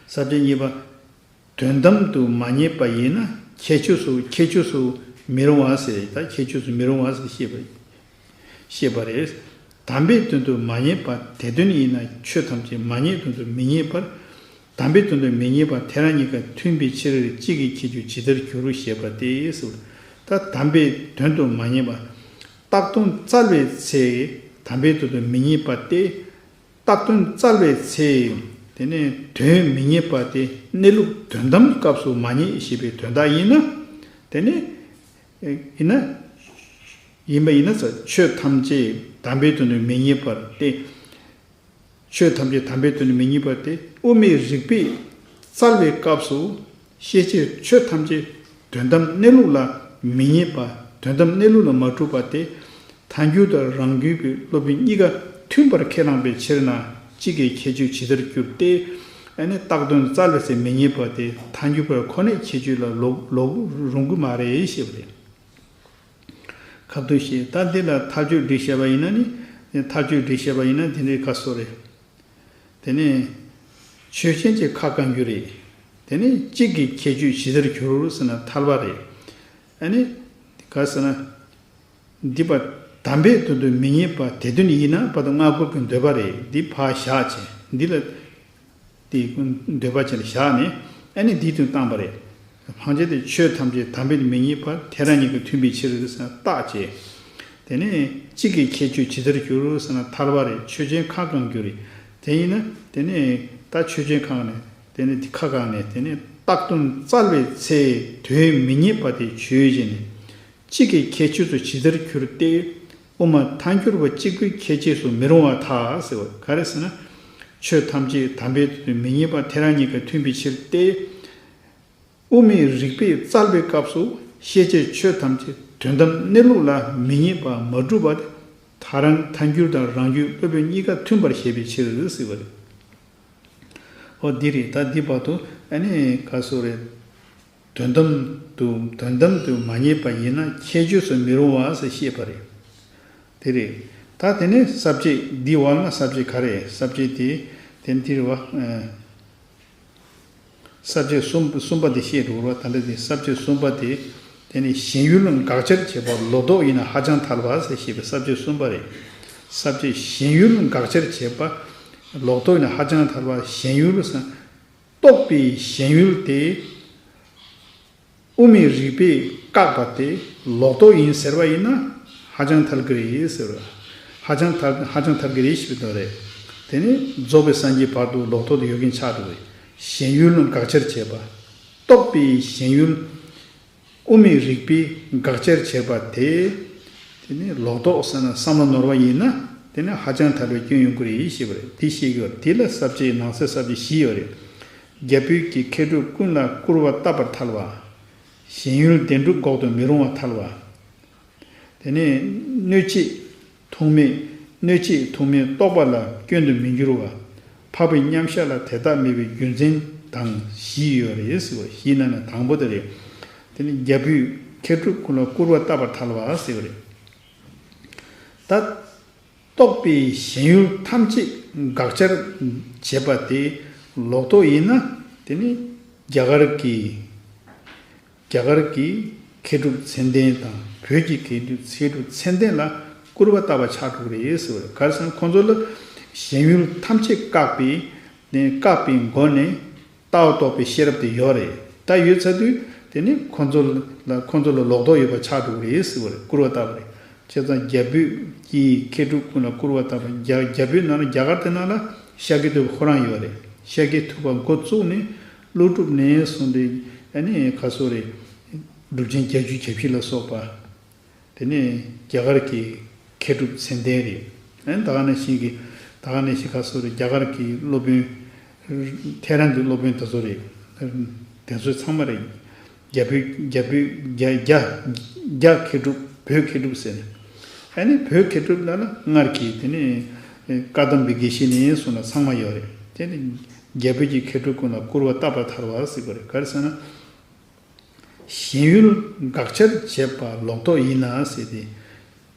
ས་བཅད་གཉིས་པ། དོན་དམ་དུ་མ་རྙེད་པ་ཡིན་ན་ཁྱད་ཆོས་སུ། ཁྱད་ཆོས་སུ་མི་རུང་བ་ཟེར། ད་ཁྱད་ཆོས་སུ་མི་རུང་བ་ཟེར་བཤད་པ། བཤད་པ་རེད། དམ་པའི་དོན་དུ་མ་རྙེད་པ་དེ་དོན་ཡིན་ན། ཆོས་ཐམས་ཅད་མ་རྙེད་དོན་དུ་མི་རྙེད་པར། དམ་པའི་དོན་དུ་མི་རྙེད་པ་དེ་རང་གཉིས་ཀ་མཐུན་པའི་ཕྱིར། གཅིག་གི་ཁྱད་ཆོས་ཇི་ལྟར་འགྱུར་ཞེས་པ་སྟེ་ཟེར། ད་དམ་པའི་དོན་དུ་མ་རྙེད་པ། རྟགས་དོན་བཙལ་བའི་ཚེ་དམ་པའི་དོན་དུ་མི་རྙེད་པ་སྟེ། རྟགས་དོན་བཙལ་བའི་ཚེ་དེ་ནི་དོན་མི་རྙེད་པ་དེ་གནས་ལུགས་དོན་དམ་སྐབས་སུ་མ་རྙེད་ཞེས་པའི་དོན་དག་ཡིན་ན། དེ་ནི་ཡིན་ན། ཡིན་པ་ཡིན་ན་ཟེར། ཆོས་ཐམས་ཅད་དམ་པའི་དོན་དུ་མི་རྙེད་པར་ཏེ། ཆོས་ཐམས་ཅད་དམ་པའི་དོན་དུ་མི་རྙེད་པར་ཏེ། དབུ་མའི་རིགས་པས་བཙལ་བའི་སྐབས་སུ། ཤེས་བྱའི་ཆོས་ཐམས་ཅད་དོན་དམ་གནས་ལུགས་ལ་མི་རྙེད་པ། དོན་དམ་གནས་ལུགས་ལ་མ་གྲུབ་པ་སྟེ། ཐལ་འགྱུར་དང་རང་རྒྱུད་པའི་སློབ་དཔོན་གཉིས་ཀ་མཐུན་པར་ཁས་བླངས་པའི་ཕྱིར་ན། གཅིག་གི་ཁྱད་ཆོས་ཇི་ལྟར་འགྱུར་ཏེ། ཨ་ནི་རྟགས་དོན་བཙལ་བའི་ཚེ་མི་རྙེད་པ་དེ་ཐལ་འགྱུར་བ་ཁོ་ནའི་ཁྱད་ཆོས་ལ་ལོག་ལོག་རུང་གི་མ་རེད་ཞེས་པ་རེད། ཁ་བསྡུ་ཞེས། ད་འདི་ལ་ཐག་གཅོད་སྒྲིག་བྱས་པ་ཡིན་ན་ནི། ཐག་གཅོད་སྒྲིག་བྱས་པ་ཡིན་ན་དེ་འདྲའི་ཁ་གསོ་རེད། དེ་ནས་ཆོས་ཅན་གྱི་ཁ་བཀང་རྒྱུ་རེད། དེ་ནི་གཅིག་གི་ཁྱད་ཆོས་ཇི་ལྟར་གྱུར་ཟེར་ན་ཐལ་བ་རེད། ཨ་ནི་ག་ཟེར་ན། འདི་པ་དམ་པའི་དོན་དུ་མི་རྙེད་པ་དེ་དོན་ཡིན་ན་བར་དུ་སྔ་རྒོལ་གྱི་འདོད་པ་རེད། འདི་ཕར་བཞག་བྱས་འདི་ལ། དེའི་འདོད་པ་ཅན་བཞག་ནས་ཨ་ནི་འདིའི་དོན་བཏང་པ་རེད། སློབ་དཔོན་དེ་ཆོས་ཐམས་ཅད་དམ་པས་མི་རྙེད་པ་ཐལ་བ་ཉིད་ཀྱིས་མཐུན་པའི་ཕྱིར་ཟེར་ན་བརྟག་བྱས། དེ་ནས་གཅིག་གི་ཁྱད་ཆོས་ཇི་ལྟར་གྱུར་ཟེར་ན་ཐལ་བ་རེད། ཆོས་ཅན་ཁ་གང་འགྱུར་རེད། དེ་ཡིན་ན་དེ་ནས་ད་ཆོས་ཅན་ཁ་གང་ནས་དེ་ནས་དེ་ཁ་གང་ནས་དེ་ནས་བཏགས་དོན་བཙལ་བའི་ཚེ་དོན་མི་རྙེད་པ་དེ་ཆོས་ཅན་ནི། གཅིག་གི་ཁྱད་ཆོས་སུ་ཇི་ལྟར་གྱུར་ཏེ། དབུ་མ་ཐལ་འགྱུར་བ་གཅིག་པུའི་ཁྱད་ཆོས་སུ་མི་རུང་བར་ཐལ་ཟེར་བ་ག་རེ་ཟེར་ན། ཆོས་ཐམས་ཅད་དམ་པའི་དོན་དུ་མི་རྙེད་པ་ཐལ་བ་ཉིད་ཀྱིས་མཐུན་པའི་ཕྱིར་ཏེ། དབུ་མའི་རིགས་པས་བཙལ་བའི་སྐབས་སུ་ཤེས་བྱའི་ཆོས་ཐམས་ཅད་དོན་དམ་གནས་ལུགས་ལ་མི་རྙེད་པར་མ་གྲུབ་པ་དེ་ཐལ་རང་ཐལ་འགྱུར་དང་རང་རྒྱུད་སློབ་དཔོན་གཉིས་ཀ་མཐུན་པར་བཞེད་པའི་ཕྱིར་ཟེར་བ་རེད། འོ་འདི་རེད། ད་འདི་བར་དུ་ཨ་ནི་ག་སོ་རེད། དོན་དམ་དུ་དོན་དམ་དུ་མ་རྙེད་པ་ཡིན་ན་ཁྱད་ཆོས་སུ་མི་རུང་བ་ཟེར་བཤད་པ་རེད། དེ་རེད། ད་དེ་ནས་ས་བཅད་འདི་བར་ན་ས་བཅད་ག་རེ་ས་བཅད་དེ་དེ་འདི་རེད་བ། ས་བཅད་གསུམ་གསུམ་པ་དེ་བཤད་འགྲོ་བ་ད་ལྟ་དེ་ས་བཅད་གསུམ་པ་དེ་དེ་ནི་ཞེན་ཡུལ་དགག་བྱར་བྱེད་པ་ལོག་རྟོག་ཡིན་ན་ཧ་ཅང་ཐལ་བ་ཟེར་བཤད་པའི་ས་བཅད་གསུམ་པ་རེད། ས་བཅད་ཞེན་ཡུལ་དགག་བྱར་བྱེད་པ་ལོག་རྟོག་ཡིན་ན་ཧ་ཅང་ཐལ་བ། ཞེན་ཡུལ་ཟེར་རྟོག་པའི་ཞེན་ཡུལ་དེ། དབུ་མའི་རིགས་པས་བཀག་པ་དེ་ལོག་རྟོག་ཡིན་ཟེར་བ་ཡིན་ན་ཧ་ཅང་ཐལ་གྱི་རེད་ཟེར་བ། ཧ་ཅང་ཐལ་ཧ་ཅང་ཐལ་གྱི་རེད་ཞེས་པའི་དོན་རེད། དེ་ནི་རྫོགས་པའི་སངས་རྒྱས་བར་དུ་ལོག་རྟོག་ཏུ་ཡོད་མཁན་ཆགས་འགྲོ་བས་ཞེན་ཡུལ་དགག་བྱར་བྱེད་པ། རྟོག་པའི་ཞེན་ཡུལ་དབུ་མའི་རིགས་པས་དགག་བྱར་བྱེད་པ་དེ། དེ་ནི་ལོག་རྟོག་ཟེར་ན་བསམ་བློ་ནོར་བ་ཡིན་ན་དེ་ནི་ཧ་ཅང་ཐལ་བའི་སྐྱོན་ཡོང་གི་རེད་ཞེས་པ་རེད། དེ་བཤད་ཀྱི་ཡོད་རེད། དེ་ལ་ས་བཅད་ནང་གསེས་ས་བཅད་བཞི་ཡོད་རེད། རྒྱ་བོད་ཀྱི་མཁས་གྲུབ་ཀུན་ལ་སྐུར་བ་བཏབ་པར་ཐལ་བ། ཞེན་ཡུལ་བདེན་གྲུབ་འགོག་ཏུ་མི་རུང་བར་ཐལ་བ། དེ་ནས་གནོད་བྱེད་ཐུག་མེད་གནོད་བྱེད་ཐུག་མེད་རྟོག་པ་ལ་སྐྱོན་དུ་མི་འགྱུར་བ། འཕགས་པའི་མཉམ་གཞག་ལ་དེ་དག་མེད་པའི་རྒྱུ་མཚན་དང་བཞི་ཡོད་རེད་ཟེར་བ། བཞི་ནང་ནས་དང་པོ་དེ་རེད། དེ་ནི་རྒྱ་བོད་མཁས་གྲུབ་ཀུན་ལ་སྐུར་བ་བཏབ་པར་ཐལ་བ་ཟེར་བ་རེད། ད། རྟོག་པའི་ཞེན་ཡུལ་ཐམས་ཅད་དགག་བྱར་བྱེད་པ་དེ་ལོག་རྟོག་ཡིན་ན་དེ་ནི་རྒྱ་གར་གྱི་རྒྱ་གར་གྱི་མཁས་གྲུབ་མཚན་ལྡན་དང་བོད་ཀྱི་མཁས་གྲུབ་མཁས་གྲུབ་མཚན་ལྡན་ལ་སྐུར་བ་བཏབ་པ་ཆགས་འགྲོ་གི་རེད་ཟེར་བ་རེད། ག་རེ་ཟེར་ན་ཁོང་ཚོ་ལ་ཞེན་ཡུལ་ཐམས་ཅད་བཀག་པའི་ནས་བཀག་པའི་སྒོ་ནས། ལྟ་བ་རྟོགས་པའི་ཤེས་རབ་དེ་ཡོད་རེད། ད་ཡོད་ཚར་དུས་དེ་ནི་ཁོ་ཚོ་ལ་ཁོ་ཚོ་ལ་ལོག་རྟོག་ཡོད་པ་ཆགས་འགྲོ་གི་རེད་ཟེར་བ་རེད། སྐུར་བ་བཏབ་པ་རེད། བྱས་ཙང་རྒྱ་བོད་ཀྱི་མཁས་གྲུབ་ཀུན་ལ་སྐུར་བ་བཏབ་པ། རྒྱ་རྒྱ་བོད་ནང་ལ་རྒྱ་གར་དེ་ནང་ལ་ཤཱཀྱ་ཐུབ་པ་ཁོ་རང་ཡོད་རེད། ཤཱཀྱ་ཐུབ་པ་འགོ་བཙུགས་ནས་ཀླུ་སྒྲུབ་ནས་བཟུང་སྟེ་ཨ་ནི་ག་སོ་རེད། གྲུབ་ཆེན་བརྒྱད་ཅུ་གྱ་བཞི་ལ་སོགས་པ། དེ་ནས་རྒྱ་གར་གྱི་མཁས་གྲུབ་མཚན་ལྡན་རེད། ཨ་ནི་ད་ག་ནང་བཞིན་གྱི་ད་ག་ནང་བཞིན་ག་སོ་རེད། རྒྱ་གར་གྱི་སློབ་དཔོན། ཐེ་རང་གི་སློབ་དཔོན་དེ་ཚོ་རེད། དེ་ཚོ་ཚང་མ་རེད། རྒྱ་བོད་རྒྱ་བོད་རྒྱ་རྒྱ་རྒྱ་མཁས་གྲུབ་བོད་མཁས་གྲུབ་ཟེར་ནས། ཨ་ནི་བོད་མཁས་གྲུབ་ལ་ལ་སྔར་གྱི་དེ་ནས་བཀའ་གདམས་པའི་དགེ་བཤེས་ནས་བཟུང་ལ་ཚང་མ་ཡོད་རེད། དེ་ནི་རྒྱ་བོད་ཀྱི་མཁས་གྲུབ་ཀུན་ལ་སྐུར་བ་བཏབ་པར་ཐལ་བ་ཟེར་བ་རེད། ག་རེ་ཟེར་ན། ཞེན་ཡུལ་དགག་བྱར་བྱེད་པ་ལོག་རྟོག་ཡིན་ན་ཟེར་ཏེ།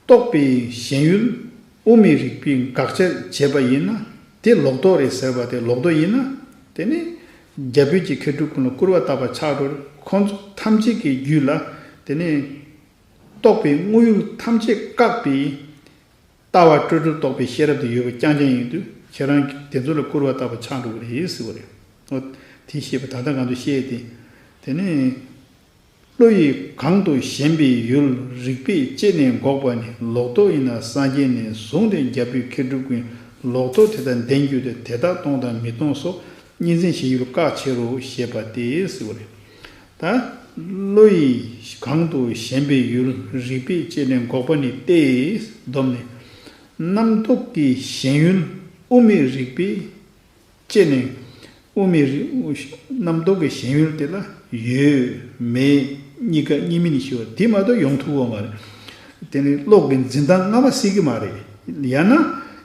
རྟོག་པའི་ཞེན་ཡུལ་དབུ་མའི་རིགས་པས་དགག་བྱར་བྱེད་པ་ཡིན་ན་དེ་ལོག་རྟོག་རེད་ཟེར་བ་དེ་ལོག་རྟོག་ཡིན་ན་དེ་ནི་རྒྱ་བོད་ཀྱི་མཁས་གྲུབ་ཀུན་ལ་སྐུར་བ་བཏབ་པ་ཆགས་འགྲོ། ཁོང་ཚོ་ཐམས་ཅད་ཀྱི་རྒྱུད་ལ་དེ་ནི་རྟོག་པའི་དངོས་ཡུལ་ཐམས་ཅད་བཀག་པའི། ལྟ་བ་སྤྲོས་བྲལ་རྟོགས་པའི་ཤེས་རབ་དེ་ཡོད་པ་རྐྱང་རྐྱང་ཡིན་དུས་ཁྱེད་རང་གིས་དེ་ཚོ་ལ་སྐུར་བ་བཏབ་པ་ཆགས་འགྲོ་གི་རེད་ཟེར་བ་རེད། འོ། དེ་ཤེས་པ་ད་ལྟ་གང་དུ་བཤད་དེ། དེ་ནས། བློ་ཡིས་གང་དུ་ཞེན་པའི་ཡུལ་རིགས་པས་དཔྱད་ནས་འགོག་པ་ནི་ལོག་རྟོག་ཡིན་ན་སངས་རྒྱས་ནས་བཟུང་སྟེ་རྒྱ་བོད་མཁས་གྲུབ་ཀུན་ལོག་རྟོག་དེ་དག་ལྡན་གྱུར་ཏེ་དེ་དག་སྟོང་དང་མི་སྟོང་སོགས་གཉིས་འཛིན་ཞེན་ཡུལ་བཀག་ཕྱིར་རོ་ཞེས་པ་སྟེ་ཟེར་བ་རེད། ད། བློ་ཡིས་གང་དུ་ཞེན་པའི་ཡུལ་རིགས་པས་དཔྱད་ནས་འགོག་པ་ནི་སྟེ། བསྡོམས་ནས། རྣམ་རྟོག་གི་ཞེན་ཡུལ་དབུ་མའི་རིགས་པས་དཔྱད་ནས། དབུ་མའི་རིགས། རྣམ་རྟོག་གི་ཞེན་ཡུལ་དེ་ལ་ཡོད་མེད་གཉིས་ཀ་གཉིས་མིན་ཞེས་པ་དེ་མ་གཏོགས་ཡོང་ཐུབ་ཀྱི་མ་རེད། དེ་ནི་བློ་གི་འཛིན་སྟངས་སྔ་མ་སྲིད་ཀྱི་མ་རེད། ཡང་ན་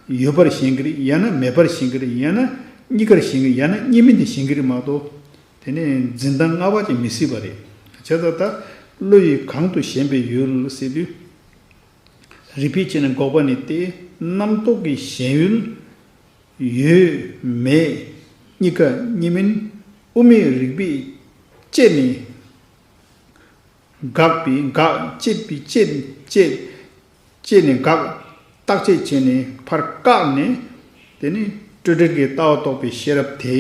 ཡོད་པར་ཞེན་གྱི་རེད། ཡང་ན་མེད་པར་ཞེན་གྱི་རེད། ཡང་ན་གཉིས་ཀར་ཞེན་གྱི་རེད། ཡང་ན་གཉིས་མིན་དུ་ཞེན་གྱི་རེད་མ་གཏོགས། དེ་ནས་འཛིན་སྟངས་སྔ་བ་ཅིག་མི་སྲིད་པ་རེད། བྱས་ཙང་ད་བློ་ཡིས་གང་དུ་ཞེན་པའི་ཡུལ་ཟེར་དུས། རིགས་པས་དཔྱད་ནས་འགོག་པ་ནི་སྟེ། རྣམ་རྟོག་གི་ཞེན་ཡུལ་ཡོད་མེད་གཉིས་ཀ་གཉིས་མིན་ དབུ་མའི་རིགས་པས་དཔྱད་ནས་དགག་པའི་དགག་དཔྱད་པའི་དཔྱད་དཔྱད་དཔྱད་ནས་དགག་བརྟག་དཔྱད་བྱས་ནས་ཕར་བཀག་ནས། དེ་ནི་སྤྲོས་བྲལ་གྱི་ལྟ་བ་རྟོགས་པའི་ཤེས་རབ་དེ་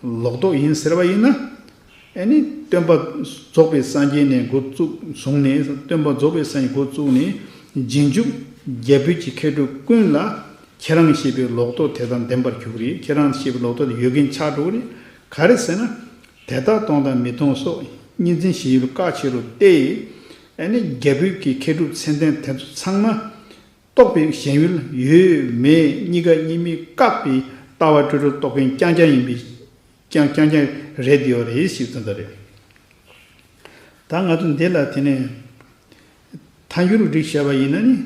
ལོག་རྟོག་ཡིན་ཟེར་བ་ཡིན་ན། ཨེ་ནི་སྟོན་པ་རྫོགས་པའི་སངས་རྒྱས་ནས་འགོ་བཙུགས་བཟུང་ནས། སྟོན་པ་རྫོགས་པའི་སངས་རྒྱས་འགོ་བཙུགས་ནས་རྗེས་འཇུག་རྒྱ་བོད་ཀྱི་མཁས་གྲུབ་ཀུན་ལ་ཁྱེད་རང་ཞེས་པའི་ལོག་རྟོག་དེ་དང་ལྡན་པར་གྱུར་རེད། ཁྱེད་རང་ཞེས་པའི་ལོག་རྟོག་དེ་ཡོད་མཁན་ཆགས་འགྲོ་གི་རེད། ག་རེ་ཟེར་ན། དེ་ལྟར་མཐོང་དང་མི་མཐོང་སོགས་གཉིས་འཛིན་ཞེན་ཡུལ་བཀག་ཕྱིར་རོ་སྟེ། ཨེ་ནི་རྒྱ་བོད་ཀྱི་མཁས་གྲུབ་མཚན་ལྡན་དེ་ཚོ་ཚང་མ། རྟོག་པའི་ཞེན་ཡུལ་ཡོད་མེད་གཉིས་ཀ་གཉིས་མིན་བཀག་པའི་ལྟ་བ་སྤྲོས་བྲལ་རྟོགས་མཁན་རྐྱང་རྐྱང་ཡིན་པའི། རྐྱང་རྐྱང་རྐྱང་རེད་ཡོད་རེད་ཞེས་དོན་དག་རེད། ད་ང་ཚོ་འདི་ལ་དེ་ནས་ཐལ་འགྱུར་རིགས་བཤད་པ་ཡིན་ན་ནི།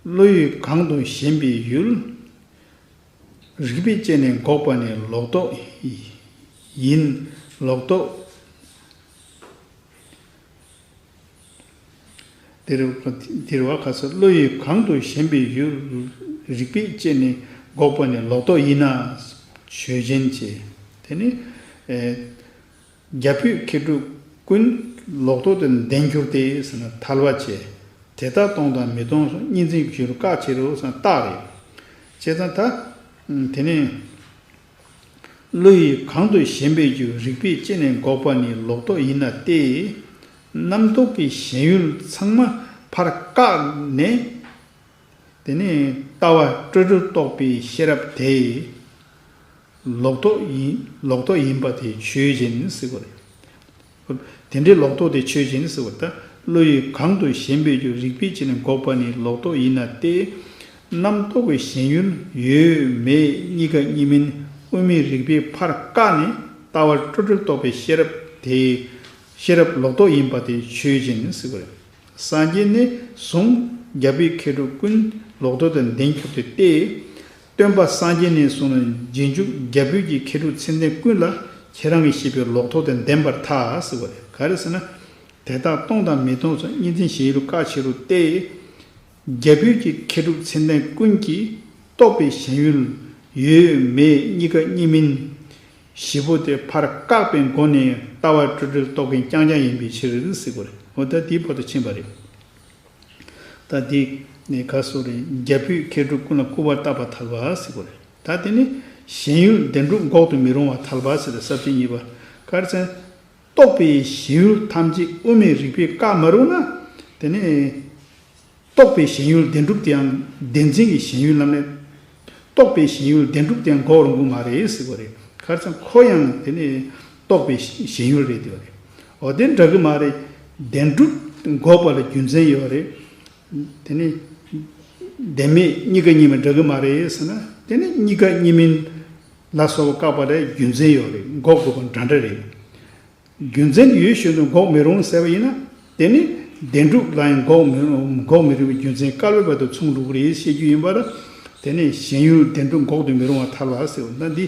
བློ་ཡུལ་གང་དུ་ཞེན་པའི་ཡུལ། རིགས་པས་དཔྱད་ནས་འགོག་པ་ནི་ལོག་རྟོག་ཡིན། ལོག་རྟོག་དེར་དེར་བ་ཁ་ས་བློ་ཡི་གང་དུ་ཞེན་པའི་ཡུལ། རིགས་པས་དཔྱད་ནས་འགོག་པ་ནི་ལོག་རྟོག་ཡིན་ན། ཆོས་ཅན་བྱས། དེ་ནི། ཨེ། རྒྱ་བོད་མཁས་གྲུབ་ཀུན་ལོག་རྟོག་དང་ལྡན་གྱུར་ཏེ་ཟེར་ན་ཐལ་བ་བྱས། དེ་ལྟར་མཐོང་དང་མི་མཐོང་སོགས་གཉིས་འཛིན་གྱི་རུ་བཀག་བྱེད་རོ་ཟེར་ན་རྟགས་རེད། བྱས་ཙང་ད། དེ་ནས། བློ་ཡིས་གང་དུ་ཞེན་པའི་རྒྱུ་རིགས་པས་དཔྱད་ནས་འགོག་པ་ནི་ལོག་རྟོག་ཡིན་ན་སྟེ། རྣམ་རྟོག་གི་ཞེན་ཡུལ་ཚང་མ་ཕར་བཀག་ནས། དེ་ནས་ལྟ་བ་སྤྲོས་བྲལ་རྟོགས་པའི་ཤེས་རབ་དེ། ལོག་རྟོག་ཡིན་ལོག་རྟོག་ཡིན་པ་དེ་ཆོས་ཅན་ཟེར་དགོས་རེད། དེ་འདྲའི་ལོག་རྟོག་དེ་ཆོས་ཅན་ཟེར་བ་ལྟ། བློ་ཡིས་གང་དུ་ཞེན་པའི་རྒྱུ་རིགས་པས་དཔྱད་ནས་འགོག་པ་ནི་ལོག་རྟོག་ཡིན་ན་སྟེ། རྣམ་རྟོག་གི་ཞེན་ཡུལ་ཡོད་མེད་གཉིས་ཀ་གཉིས་མིན་དབུ་མའི་རིགས་པས་ཕར་བཀག་ནས་ལྟ་བ་སྤྲོས་བྲལ་རྟོགས་པའི་ཤེས་རབ་དེ། ཤེས་རབ་ལོག་རྟོག་ཡིན་པ་དེ་ཆོས་ཅན་ཟེར་དགོས་རེད། སངས་རྒྱས་ནས་བཟུང་རྒྱ་བོད་མཁས་གྲུབ་ཀུན་ལོག་རྟོག་དང་ལྡན་གྱུར་ཏེ་སྟེ། སྟོན་པ་སངས་རྒྱས་ནས་བཟུང་ནས་རྗེས་འཇུག་རྒྱ་བོད་ཀྱི་མཁས་གྲུབ་མཚན་ལྡན་ཀུན་ལ་ཁྱེད་རང་གིས་ཤེས་པའི་ལོག་རྟོག་དང་ལྡན་པར་ཐལ་ཟེར་བ་རེད། ག་རེ་ཟེར་ན། དེ་དག་སྟོང་དང་མི་སྟོང་སོགས་གཉིས་འཛིན་ཞེན་ཡུལ་བཀག་ཕྱིར་རོ་སྟེ། རྒྱ་བོད་ཀྱི་མཁས་གྲུབ་མཚན་ལྡན་ཀུན་གྱིས་རྟོགས་པའི་ཞེན་ཡུལ་ཡོད་མེད་གཉིས་ཀ་གཉིས་མིན། བཞི་པོ་དེ་ཕར་བཀག་པའི་སྒོ་ནས་ལྟ་བ་སྤྲོས་བྲལ་རྟོགས་མཁན་རྐྱང་རྐྱང་ཡིན་པའི་ཕྱིར་ཟེར་དགོས་རེད། འོ་ད་དེའི་བར་དུ་ཕྱིན་པ་རེད། ད་འདི་ནས་ག་སོ་རེད། རྒྱ་བོད་མཁས་གྲུབ་ཀུན་ལ་སྐུར་བ་བཏབ་པ་ཐལ་བ་ཟེར་དགོས་རེད། ད་དེ་ནི་ཞེན་ཡུལ་བདེན་གྲུབ་འགོག་ཏུ་མི་རུང་བ་ཐལ་བ་ཟེར་ཏེ་ས་བཅད་གཉིས་པ། ག་རེ་ཟེར། རྟོག་པའི་ཞེན་ཡུལ་ཐམས་ཅད་དབུ་མའི་རིགས་པས་བཀག་མ་རུང་ན། དེ་ནི་རྟོག་པའི་ཞེན་ཡུལ་བདེན་གྲུབ་དེའང་བདེན་འཛིན་གྱི་ཞེན་ཡུལ་ལམ་ནས། རྟོག་པའི་ཞེན་ཡུལ་བདེན་གྲུབ་དེའང་འགོག་རུང་གི་མ་རེད་ཟེར་བ་རེད། ག་རེ་ཟེར་ན་ཁོ་ཡང་དེ་ནི་རྟོག་པའི་ཞེན་ཡུལ་རེད་དེ་བ་རེད། འོ་དེ་འདྲ་གི་མ་རེད། བདེན་གྲུབ་འགོག་པ་ལ་རྒྱུ་མཚན་ཡོད་རེད། དེ་ནི་བདེན་མེད་གཉིས་ཀ་གཉིས་མིན་འདྲ་གི་མ་རེད་ཟེར་ན། དེ་ནི་གཉིས་ཀ་གཉིས་མིན་ལ་སོགས་པ་བཀག་པ་ལ་རྒྱུ་མཚན་ཡོད་རེད། འགོག་དགོས་པ་འདྲ་འདྲ་རེད། རྒྱུ་མཚན་ཡོད་བཞིན་དུ་འགོག་མི་རུང་ཟེར་བ་ཡིན་ན། དེ་ནི་བདེན་གྲུབ་ལ་ཡང་འགོག་མི་རུང་འགོག་མི་རུང་བའི་རྒྱུ་མཚན་བཀག་པའི་བར་དུ་མཚུངས་འགྲོ་གི་རེད་ཞེས་རྒྱུ་ཡིན་པ་ལ། དེ་ནི་ཞེན་ཡུལ་བདེན་གྲུབ་འགོག་ཏུ་མི་རུང་བ་ཐལ་བ་ཟེར་བ་ན་འདི།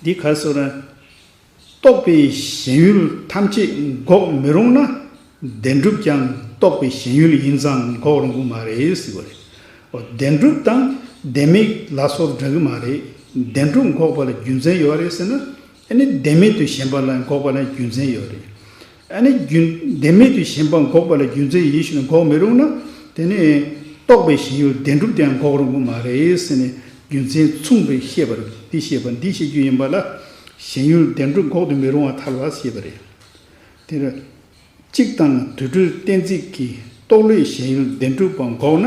འདི་ག་སོ་ར། རྟོག་པའི་ཞེན་ཡུལ་ཐམས་ཅད་འགོག་མི་རུང་ན། བདེན་གྲུབ་ཀྱང་རྟོག་པའི་ཞེན་ཡུལ་ཡིན་ཙང་འགོག་རུང་གི་མ་རེད་ཟེར་བ་རེད། འོ་བདེན་གྲུབ་དང་བདེན་མེད་ལ་སོགས་འདྲ་གི་མ་རེད། བདེན་གྲུབ་འགོག་པ་ལ་རྒྱུ་མཚན་ཡོད་རེད་ཟེར་ན། ཨ་ནི་བདེན་མེད་དུ་ཞེན་པ་ལ་འགོག་པ་ལ་རྒྱུ་མཚན་ཡོད་རེད། ཨ་ནི་རྒྱུ་བདེན་མེད་དུ་ཞེན་པ་འགོག་པ་ལ་རྒྱུ་མཚན་ཡིན་ཞུ་ན་འགོག་མི་རུང་ན། དེ་ནི་རྟོག་པའི་ཞེན་ཡུལ་བདེན་གྲུབ་དེའང་འགོག་རུང་གི་མ་རེད་ཟེར་ནས་རྒྱུ་མཚན་མཚུངས་པའི་བཤད་པ་རེད། འདི་བཤད་པ་འདི་བཤད་རྒྱུ་ཡིན་པ་ལ། ཞེན་ཡུལ་བདེན་གྲུབ་འགོག་ཏུ་མི་རུང་བ་ཐལ་བ་ཞེས་པ་རེད། དེར། གཅིག་དང་དུད་འགྲོའི་གཏན་ཚིགས་ཀྱིས་རྟོག་བློའི་ཞེན་ཡུལ་བདེན་གྲུབ་པ་འགོག་ན་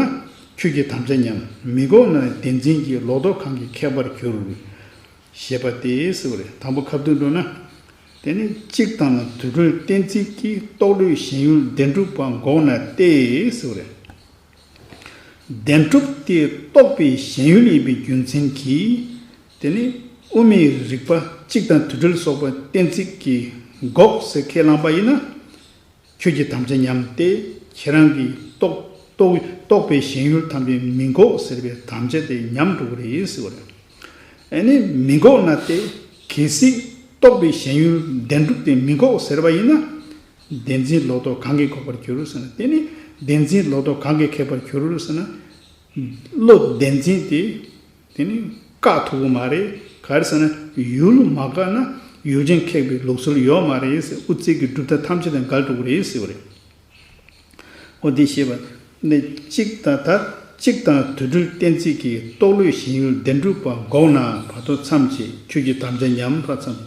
ཁྱོད་ཀྱི་དམ་བཅའ་ཉམས། མི་འགོག་ན་བདེན་འཛིན་གྱི་ལོག་རྟོག་གང་གིས་ཁེགས་པར་འགྱུར། ཞེས་པ་སྟེ་ཟེར་བ་རེད། དང་པོ་ཁ་བསྡུར་འགྲོ་ན། དེ་ནི་གཅིག་དང་དུད་འགྲོའི་གཏན་ཚིགས་ཀྱིས་རྟོག་བློའི་ཞེན་ཡུལ་བདེན་གྲུབ་པ་འགོག་ན་སྟེ་ཟེར་བ་རེད། བདེན་གྲུབ་དེ་རྟོག་པའི་ཞེན་ཡུལ་ཡིན་པའི་རྒྱུ་མཚན་གྱིས། དེ་ནི་དབུ་མའི་རིགས་པ་གཅིག་དང་དུད་འགྲོ་སོགས་པ་གཏན་ཚིགས་ཀྱིས་འགོག་ཟེར་ཁས་བླངས་པ་ཡིན་ན། ཁྱོད་ཀྱི་དམ་བཅའ་ཉམས་ཏེ་ཁྱེད་རང་གིས་རྟོག་རྟོག་རྟོག་པའི་ཞེན་ཡུལ་ཐམས་ཅད་མི་འགོག་ཟེར་བའི་དམ་བཅའ་དེ་ཉམས་འགྲོ་གི་རེད་ཟེར་བ་རེད། ཨ་ནི་མི་འགོག་ན་སྟེ། གལ་སྲིད་རྟོག་པའི་ཞེན་ཡུལ་བདེན་གྲུབ་དེ་མི་འགོག་ཟེར་བ་ཡིན་ན། བདེན་འཛིན་ལོག་རྟོག་གང་གིས་འགོག་པར་འགྱུར་ཟེར་ན། དེ་ནི་བདེན་འཛིན་ལོག་རྟོག་གང་གིས་ཁེགས་པར་འགྱུར་ཟེར་ན། བློ་བདེན་འཛིན་དེ། དེ་ནི་བཀག་ཐུབ་ཀྱི་མ་རེད། ག་ག་རེ་ཟེར་ན། ཡུལ་མ་བཀག་ན་ཡུལ་ཅན་ཁེགས་པའི་ལུགས་སྲོལ་ཡོད་མ་རེད་ཟེར། དབུ་ཚད་ཀྱི་གྲུབ་མཐའ་ཐམས་ཅད་དང་འགལ་འགྲོ་གི་རེད་ཟེར་བ་རེད། འོ་འདི་ཞེས་པ་ནི་གཅིག་དང་། ད་གཅིག་དང་དུ་སྦྲུལ་གཏན་ཚིགས་ཀྱིས་རྟོགས་ལུས་གཞན་ཡུལ་བདེན་གྲུབ་པ་འགོག་ན་བར་དོ་མཚམས་བཅད། ཁྱོད་ཀྱི་དམ་བཅའ་ཉམས་པ་མཚམས།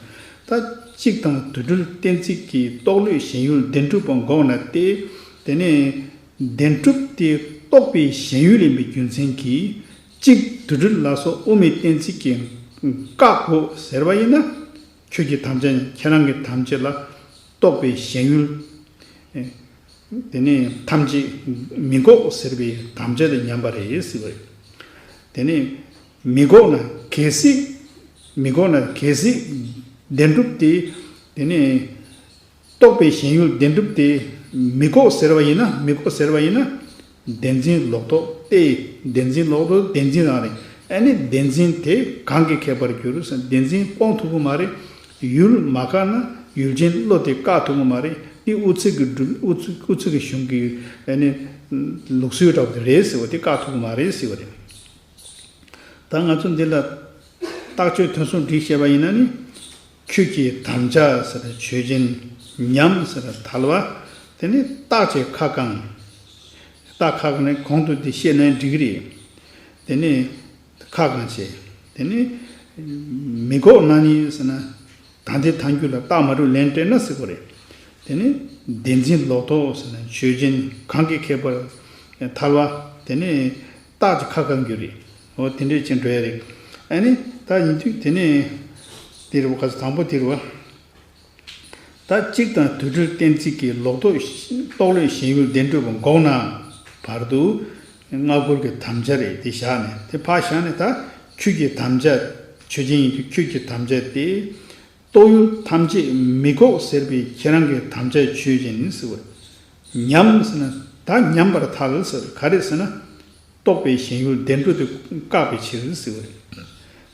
ད་གཅིག་དང་དུ་སྦྲུལ་གཏན་ཚིགས་ཀྱིས་རྟོགས་ལུས་གཞན་ཡུལ་བདེན་གྲུབ་པ་འགོག་ན་སྟེ། དེ་ནས་བདེན་གྲུབ་དེ་རྟོགས་པའི་གཞན་ཡུལ་ཡིན་པའི་རྒྱུ་མཚན་གྱིས། གཅིག་དུ་སྦྲུལ་ལ་སོགས་དབུ་མའི་གཏན་ཚིགས་ཀྱིས་བཀག་དགོས་ཟེར་བ་ཡིན་ན། ཁྱོད་ཀྱི་དམ་བཅའ། ཁྱེད་རང་གི་དམ་བཅའ་ལ་རྟོགས་པའི་གཞན་ཡུལ། ཨེ། དེ་ནས་ཐམས་ཅད་མི་འགོག་ཟེར་བའི་དམ་བཅའ་དང་ཉམས་པ་རེད་ཟེར་བ་རེད། དེ་ནས་མི་འགོག་ན་གལ་སྲིད། མི་འགོག་ན་གལ་སྲིད་བདེན་གྲུབ་དེ། དེ་ནས་རྟོགས་པའི་གཞན་ཡུལ་བདེན་གྲུབ་དེ་མི་འགོག་ཟེར་བ་ཡིན་ན། མི་འགོག་ཟེར་བ་ཡིན་ན། བདེན་འཛིན་ལོག་རྟོག་སྟེ། བདེན་འཛིན་ལོག་རྟོག་བདེན་འཛིན་རང་རེད། ཨ་ནི་བདེན་འཛིན་དེ་གང་གིས་ཁེགས་པར་འགྱུར་ཟེར། བདེན་འཛིན་སྤོང་ཐུབ་ཀྱི་མ་རེད། ཡུལ་མ་བཀག་ན་ཡུལ་ཅན་བློ་དེ་བཀག་ཐུབ་ཀྱི་མ་རེད། འདི་དབུ་ཚད་ཀྱི་སྒྲུབ། དབུ་ཚད། དབུ་ཚད་ཀྱི་གཞུང་གི་ཨ་ནི་ལུགས་སྲོལ་འདྲ་པོ་དེ་རེད་ཟེར་བ་དེ་བཀག་ཐུབ་ཀྱི་མ་རེད་ཟེར་བ་རེད། ད་ང་ཚོ་འདི་ལ་རྟགས་ཆོས་དོན་གསུམ་སྒྲིག་བཤད་པ་ཡིན་ན་ནི། ཁྱོད་ཀྱི་དམ་བཅའ་ཟེར་ན་ཆོས་ཅན། ཉམས་ཟེར་ན་ཐལ་བ། དེ་ནི་རྟགས་ཀྱི་ཁ་བསྐང་། རྟགས་ཁ་བསྐང་ནས་གོང་དུ་འདི་བཤད་ནའི་འགྲིག་གི་རེད། དེ་ནི་ཁ་བསྐང་བྱས། དེ་ནི་མི་འགོག་ན་ནི་ཟེར་ན། ད་ལྟའི་ཐལ་འགྱུར་ལ་རྟགས་མ་གྲུབ་ལན་སྤྲད་ན་ཟེར་བ་རེད། དེ་ནི་བདེན་འཛིན་ལོག་རྟོག་ཟེར་ན་ཆོས་ཅན། གང་གིས་ཁེགས་པར་ཐལ་བ། དེ་ནི་རྟགས་ཀྱི་ཁ་བསྐང་རྒྱུ་རེད། འོ་དེ་འདྲས་ཅན་འགྲོ་ཡ་རེད། ཨ་ནི་ད་ཡིན་དུས་དེ་ནས་དེ་རེད་བ། ག་ཚོད་དང་པོ་དེ་རེད་བ། ད་གཅིག་དང་དུ་སྦྲུལ་གཏན་ཚིགས་ཀྱིས་ལོག་རྟོག་རྟོགས་ལུས་གཞན་ཡུལ་བདེན་གྲུབ་པ་འགོག་ན་བར་དུ། སྔ་རྒོལ་གྱི་དམ་བཅའ་རེད། དེ་བཞག་ནས། དེ་ཕར་བཞག་ནས་ད་ཁྱོད་ཀྱི་དམ་བཅའ། ཆོས་ཅན་ཡིན་དུས་ཁྱོད་ཀྱི་དམ་བཅའ་དེ། རྟོགས་ཡུལ་ཐམས་ཅད་མི་འགོག་ཟེར་བའི་ཁྱེད་རང་གི་དམ་བཅའ་ཆོས་ཅན་ཟེར་བ། ཉམས་ཟེར་ན་ད་ཉམས་པར་ཐལ་ཟེར། ག་རེ་ཟེར་ན། རྟོགས་པའི་གཞན་ཡུལ་བདེན་གྲུབ་དེ་བཀག་པའི་ཕྱིར་ཟེར་བ་རེད།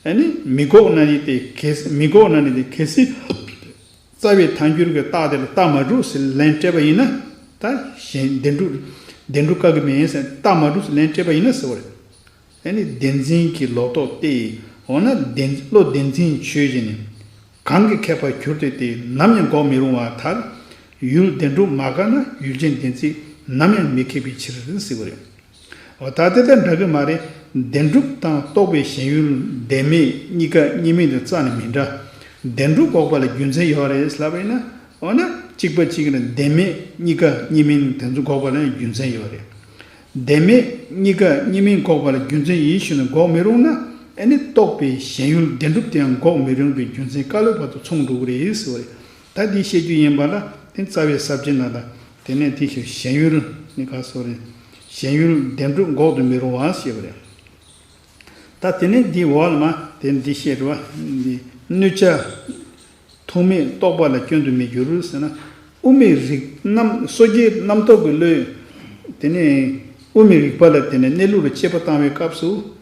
ཨ་ནི་མི་འགོག་ན་ནི་དེ་གལ་སྲིད། མི་འགོག་ན་ནི་དེ་གལ་སྲིད། རྩ་བའི་ཐལ་འགྱུར་གྱི་རྟགས་དེ་ལ་རྟགས་མ་གྲུབ་ཟེར་ལན་སྤྲད་པ་ཡིན་ན། ད་གཞན་བདེན་གྲུབ། བདེན་གྲུབ་བཀག་གི་མེད་ཟེར། རྟགས་མ་གྲུབ་ཟེར་ལན་སྤྲད་པ་ཡིན་ན་ཟེར་བ་རེད། ཨ་ནི་བདེན་འཛིན་གྱི་ལོག་རྟོག་སྟེ། འོ་ན་བདེན་བློ་བདེན་འཛིན་ཆོས་ཅན་ནི། གང་གིས་ཁེགས་པར་གྱུར་ཏེ། དེ་ནམ་ཡང་འགོག་མི་རུང་བར་ཐལ། ཡུལ་བདེན་གྲུབ་མ་བཀག་ན་ཡུལ་ཅན་བདེན་ཚིག་ནམ་ཡང་མི་ཁེགས་པའི་ཕྱིར་ཟེར་བ་རེད། འོ་ད་དེ་དང་འདྲ་གི་མ་རེད། བདེན་གྲུབ་དང་རྟོགས་པའི་གཞན་ཡུལ་བདེན་མེད་གཉིས་ཀ་གཉིས་མིན་དེ་རྩ་ནས་མི་འདྲ། བདེན་གྲུབ་འགོག་པ་ལ་རྒྱུ་མཚན་ཡོད་རེད་ལབ་པ་ཡིན་ན། འོ་ན་གཅིག་པ་གཅིག་ལ་བདེན་མེད་གཉིས་ཀ་གཉིས་མིན་དེ་ཚོ་འགོག་པ་ལ་རྒྱུ་མཚན་ཡོད་རེད། བདེན་མེད་གཉིས་ཀ་གཉིས་མིན་འགོག་པ་ལ་རྒྱུ་མཚན་ཡིན་ཞུས་ནས་འགོག་མི་རུང་ན། ཨ་ནི་རྟོགས་པའི་གཞན་ཡུལ་བདེན་གྲུབ་དེའང་འགོག་མི་རུང་བའི་རྒྱུ་མཚན་བཀའ་སློབ་བར་དུ་མཚུངས་འགྲོ་གི་རེད་ཟེར་བ་རེད། ད་འདི་བཤད་རྒྱུ་ཡིན་པ་ལ། དེ་རྩ་བའི་ས་བཅད་ནང་ལ། དེ་ནས་དེ་ཞིག་གཞན་ཡུལ་ནི་ག་སོགས་རེད། གཞན་ཡུལ་བདེན་གྲུབ་འགོག་ཏུ་མི་རུང་བ་ཞེས་པ་རེད། ད་དེ་ནས་འདི་འོག་ལ་མ་དེ་འདི་བཤད་རེད་བ། འདི་གནོད་བྱ་ཐུག་མེད་རྟོག་པ་ལ་སྐྱོན་དུ་མི་འགྱུར་ཟེར་ན། དབུ་མའི་རིགས་རྣམ། སོ་སྐྱེའི་རྣམ་རྟོག་གི་བློས། དེ་ནས་དབུ་མའི་རིགས་པ་ལ། དེ་ནས་གནས་ལུགས་ལ་དཔྱད་པ་བཏང་བའི་སྐབས་སུ།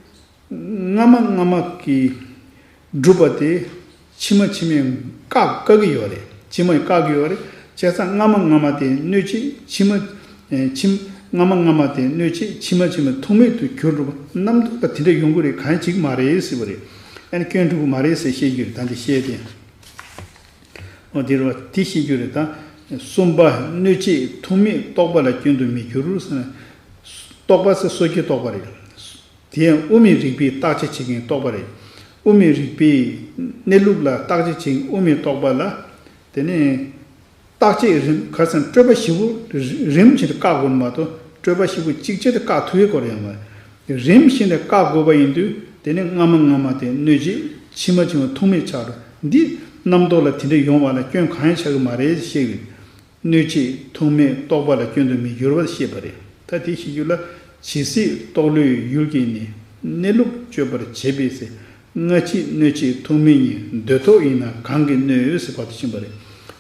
སྔ་མ་སྔ་མ་གི་སྒྲུབ་པ་དེ་ཕྱི་མ་ཕྱི་མས་བཀག་བཀག་གི་ཡོད་རེད། ཕྱི་མས་བཀག་གི་ཡོད་རེད། བྱས་ཙང་སྔ་མ་སྔ་མ་དེ་གནོད་བྱེད། ཕྱི་མ། ཨེ། ཕྱི། སྔ་མ་སྔ་མ་དེ་གནོད་བྱེད། ཕྱི་མ་ཕྱི་མ་ཐུག་མེད་དུ་གྱུར་འགྲོ་བ། རྣམ་རྟོག་ལ་དེ་འདྲ་ཡོང་གི་རེད། གང་ཡང་བྱེད་ཀྱི་མ་རེད་ཟེར་བ་རེད། ཨ་ནི་སྐྱོན་འགྲོ་གི་མ་རེད་ཟེར་བཤད་རྒྱུ་རེད། ད་འདི་བཤད་དེ། འོ་དེ་རེད་བ། དེ་བཤད་རྒྱུ་རེད། ད་གསུམ་པ། གནོད་བྱེད་ཐུག་མེད་རྟོག་པ་ལ་སྐྱོན་དུ་མི་འགྱུར་ཟེར་ན། རྟོག་པ་ཟེར་སོ་སྐྱེའི་རྟོག་པ་རེད། དེ་ཡང་དབུ་མའི་རིགས་པས་བརྟག་དཔྱད་བྱེད་མཁན་རྟོག་པ་རེད། དབུ་མའི་རིགས་པས་གནས་ལུགས་ལ་བརྟག་དཔྱད་བྱེད་མཁན་དབུ་མའི་རྟོག་པ་ལ། དེ་ནས་བརྟག་དཔྱད་རིམ། ག་རེ་ཟེར་ན། སྤྲོས་པ་བཞི་པོ་རིམ་བཞིན་དུ་བཀག་དགོས་མ་གཏོགས། སྤྲོས་པ་བཞི་པོ་གཅིག་ཆར་དུ་བཀག་ཐུབ་ཡས་སྐོར་ཡང་མ་རེད། རིམ་བཞིན་དུ་བཀག་དགོས་པ་ཡིན་དུས། དེ་ནས་སྔ་མ་སྔ་མ་དེ་གནོད་བྱེད། ཕྱི་མ་ཕྱི་མ་ཐུག་མེད་ཆགས་འགྲོ། འདི་རྣམ་རྟོག་ལ་དེ་འདྲ་ཡོང་བ་ལ་སྐྱོན་གང་ཡང་ཆགས་ཀྱི་མ་རེད་ཞེས་བཤད་ཡོད། གནོད་བྱེད་ཐུག་མེད་རྟོག་པ་ལ་སྐྱོན་དུ་མི་འགྱུར་བར་བཤད་པ་རེད། ད་དེ་བཤད་རྒྱུ་ལ། ཇི་སྲིད་རྟོགས་ལུས་ཡུལ་གྱིས་ནི། གནས་ལུགས་དཔྱོད་པར་བྱེད་པའི་ཚེ། སྔ་ཕྱི་གནོད་བྱེད་ཐུག་མེད་ཉིད། འདོད་ཐོག་ཡིན་ན་གང་གིས་གནོད་ཟེར་བར་དུ་ཕྱིན་པ་རེད།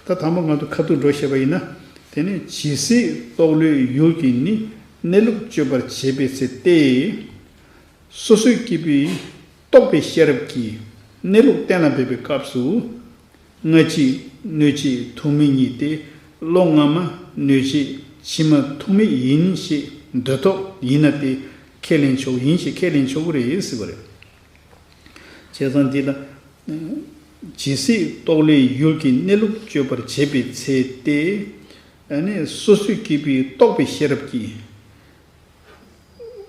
ད་དང་པོ་ང་ཚོ་ཁ་ཐུག་འགྲོ་བཤད་པ་ཡིན་ན། དེ་ནས་ཇི་སྲིད་རྟོགས་ལུས་ཡུལ་གྱིས་ནི། གནས་ལུགས་དཔྱོད་པར་བྱེད་པའི་ཚེ་སྟེ། སོ་སོའི་སྐྱེས་བུས་རྟོགས་པའི་ཤེས་རབ་ཀྱིས་གནས་ལུགས་གཏན་ལ་འབེབས་པའི་སྐབས་སུ། སྔ་ཕྱི་གནོད་བྱེད་ཐུག་མེད་ཉིད་དེ་བློ་སྔ་མ་གནོད་བྱེད་ཕྱི་མ་ཐུག་མེད་ཡིན་ཞེས་འདོད་ཐོག་ཡིན་ན་དེ་ཁས་ལེན་ཆོག་ཡིན་ཞེས་ཁས་ལེན་ཆོག་གི་རེད་ཟེར་བ་རེད། བྱས་ཙང་འདི་ལ། ཇི་སྲིད་རྟོག་བློའི་ཡུལ་གྱི་གནས་ལུགས་དཔྱོད་པར་བྱེད་པའི་ཚེ་སྟེ། ཨ་ནི་སོ་སོའི་སྐྱེས་བུའི་རྟོག་པའི་ཤེས་རབ་ཀྱིས།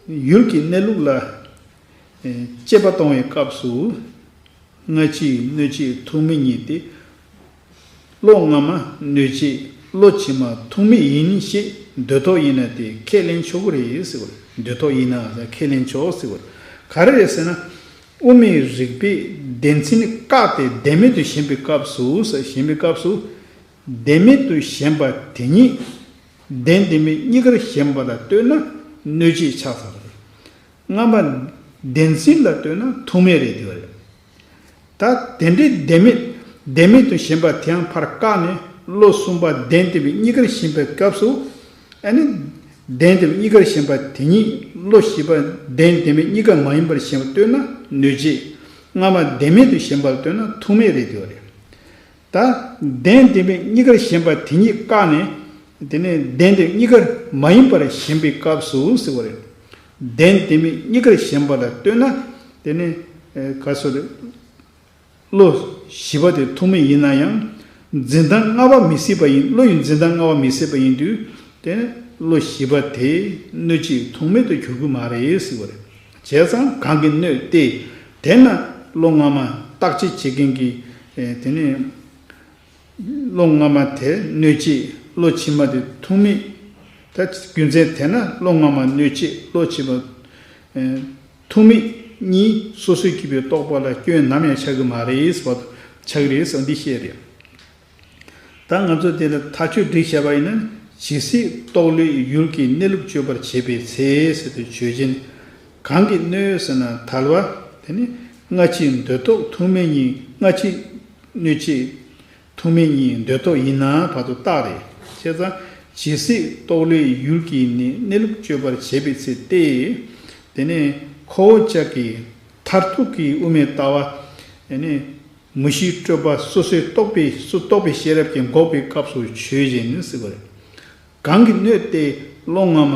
ཡུལ་གྱི་གནས་ལུགས་ལ། ཨེ། དཔྱད་པ་གཏོང་བའི་སྐབས་སུ། སྔ་ཕྱིའི་སྣོད་བཅུད་ཐུག་མེད་གཉིས་ཏེ། བློ་སྔ་མ་སྣོད་བཅུད་བློ་ཕྱི་མ་ཐུག་མེད་ཡིན་ཞེས་འདོད་ཐོག་ཡིན་ན་དེ་ཁས་ལེན་ཆོག་གི་རེད་ཟེར་བ་རེད། འདོད་ཐོག་ཡིན་ན་ཁས་ལེན་ཆོག་ཟེར་བ་རེད། ག་རེ་རེད་ཟེར་ན། དབུ་མའི་རིགས་པས་བདེན་འཛིན་བཀག་སྟེ་བདེན་མེད་དུ་ཞེན་པའི་སྐབས་སུ་ཟེར། ཞེན་པའི་སྐབས་སུ། བདེན་མེད་དུ་ཞེན་པ་དེ་ཉིད། བདེན་བདེན་མེད་གཉིས་ཀར་ཞེན་པ་ལ་ལྟོས་ན་སྣོད་བཅུད་ཆགས་ཚར་བ་རེད། སྔ་མ་བདེན་འཛིན་ལ་ལྟོས་ན་ཐུག་མེད་རེད་དེ་བ་རེད། ད་དེ་འདྲའི་བདེན་མེད་བདེན་མེད་དུ་ཞེན་པ་དེའང་ཕར་བཀག་ནས་བློ་གསུམ་པ་བདེན་བདེན་མེད་གཉིས་ཀར་ཞེན་པའི་སྐབས་སུ། ཨ་ནི། བདེན་བདེན་མེད་གཉིས་ཀར་ཞེན་པ་དེ་ཉིད་བློ་བཞི་པ་བདེན་བདེན་མེད་གཉིས་ཀ་མ་ཡིན་པར་ཞེན་པ་ལྟོས་ན་སྣོད་བཅུད། སྔ་མ་བདེན་མེད་དུ་ཞེན་པ་ལ་ལྟོས་ན་ཐུག་མེད་རེད་དེ་བ་རེད། ད་བདེན་བདེན་མེད་གཉིས་ཀར་ཞེན་པ་དེ་ཉིད་བཀག་ནས། དེ་ནས་བདེན་བདེན་མེད་གཉིས་ཀར་མ་ཡིན་པར་ཞེན་པའི་སྐབས་སུ་ཟེར་བ་རེད། བདེན་བདེན་མེད་གཉིས་ཀར་ཞེན་པ་ལ་ལྟོས་ན། དེ་ནས། ཨེ། ག་སོ་རེད། བློ་བཞི་པ་དེ་ཐུག་མེད་ཡིན་ན་ཡང་། འཛིན་སྟངས་ལྔ་པ་མི་སྲིད་པ་ཡིན། བློ་ཡི་འཛིན་སྟངས་ལྔ་པ་མི་སྲིད་པ་ཡིན་དུས། དེ་བློ་བཞི་པ་དེ་སྣོད་བཅུད་ཐུག་མེད་དུ་འགྱུར་གྱི་མ་རེད་ཟེར་བ་རེད། བྱས་ཙང་གང་གི་སྣོད་དེ། དེས་ན་བློ་སྔ་མ་བརྟག་དཔྱད་བྱེད་མཁན་གྱི། ཨེ། དེ་ནས། བློ་སྔ་མ་དེ་སྣོད་བཅུད། བློ་ཕྱི་མ་དེ་ཐུག་མེད། ད་རྒྱུ་མཚན་དེས་ན་བློ་སྔ་མ་སྣོད་བཅུད། བློ་ཕྱི་མ། ཨེ། ཐུག་མེད་གཉིས་སོ་སོའི་སྐྱེས་བུའི་རྟོག་པ་ལ་སྐྱོན་ནམ་ཡང་ཆགས་ཀྱི་མ་རེད་ཟེར་བ་ཆགས་ཀྱི་རེད་ཟེར་བ་འདི་བཤད་རེད། ད་ང་ཚོ་དེ་ལ་མཐའ་དཔྱོད་བསྒྲིགས་བྱས་པ་ཡིན་ན། ཇི་སྲིད་རྟོག་བློའི་ཡུལ་གྱི་གནས་ལུགས་དཔྱོད་པར་བྱེད་པའི་ཚེ་ཟེར་དུས་ཆོས་ཅན། གང་གི་སྣོད་ཟེར་ན་དལ་བ། དེ་ནི་སྔ་ཕྱིའི་འདོད་ཐོག་ཐུག་མེད་གཉིས། སྔ་ཕྱིའི་སྣོད་བཅུད་ཐུག་མེད་གཉིས་འདོད་ཐོག་ཡིན་ན་བར་དུ་རྟགས་རེད། བྱས་ཙང་ཇི་སྲིད་རྟོག་བློའི་ཡུལ་གྱི་ནི་གནས་ལུགས་དཔྱོད་པར་བྱེད་པའི་ཚེ་སྟེ། དེ་ནས་ཁོ་བོ་ཅག་གི་མཐར་ཐུག་གི་དབུ་མའི་ལྟ་བ། དེ་ནས། མུ་བཞིའི་སྤྲོས་པ་སོ་སོའི་རྟོག་པའི། སོ། རྟོག་པའི་ཤེས་རབ་ཀྱིས་འགོག་པའི་སྐབས་སུ་ཆོས་ཅན་ཟེར་བ་རེད། གང་གི་སྣོད་དེ་བློ་སྔ་མ་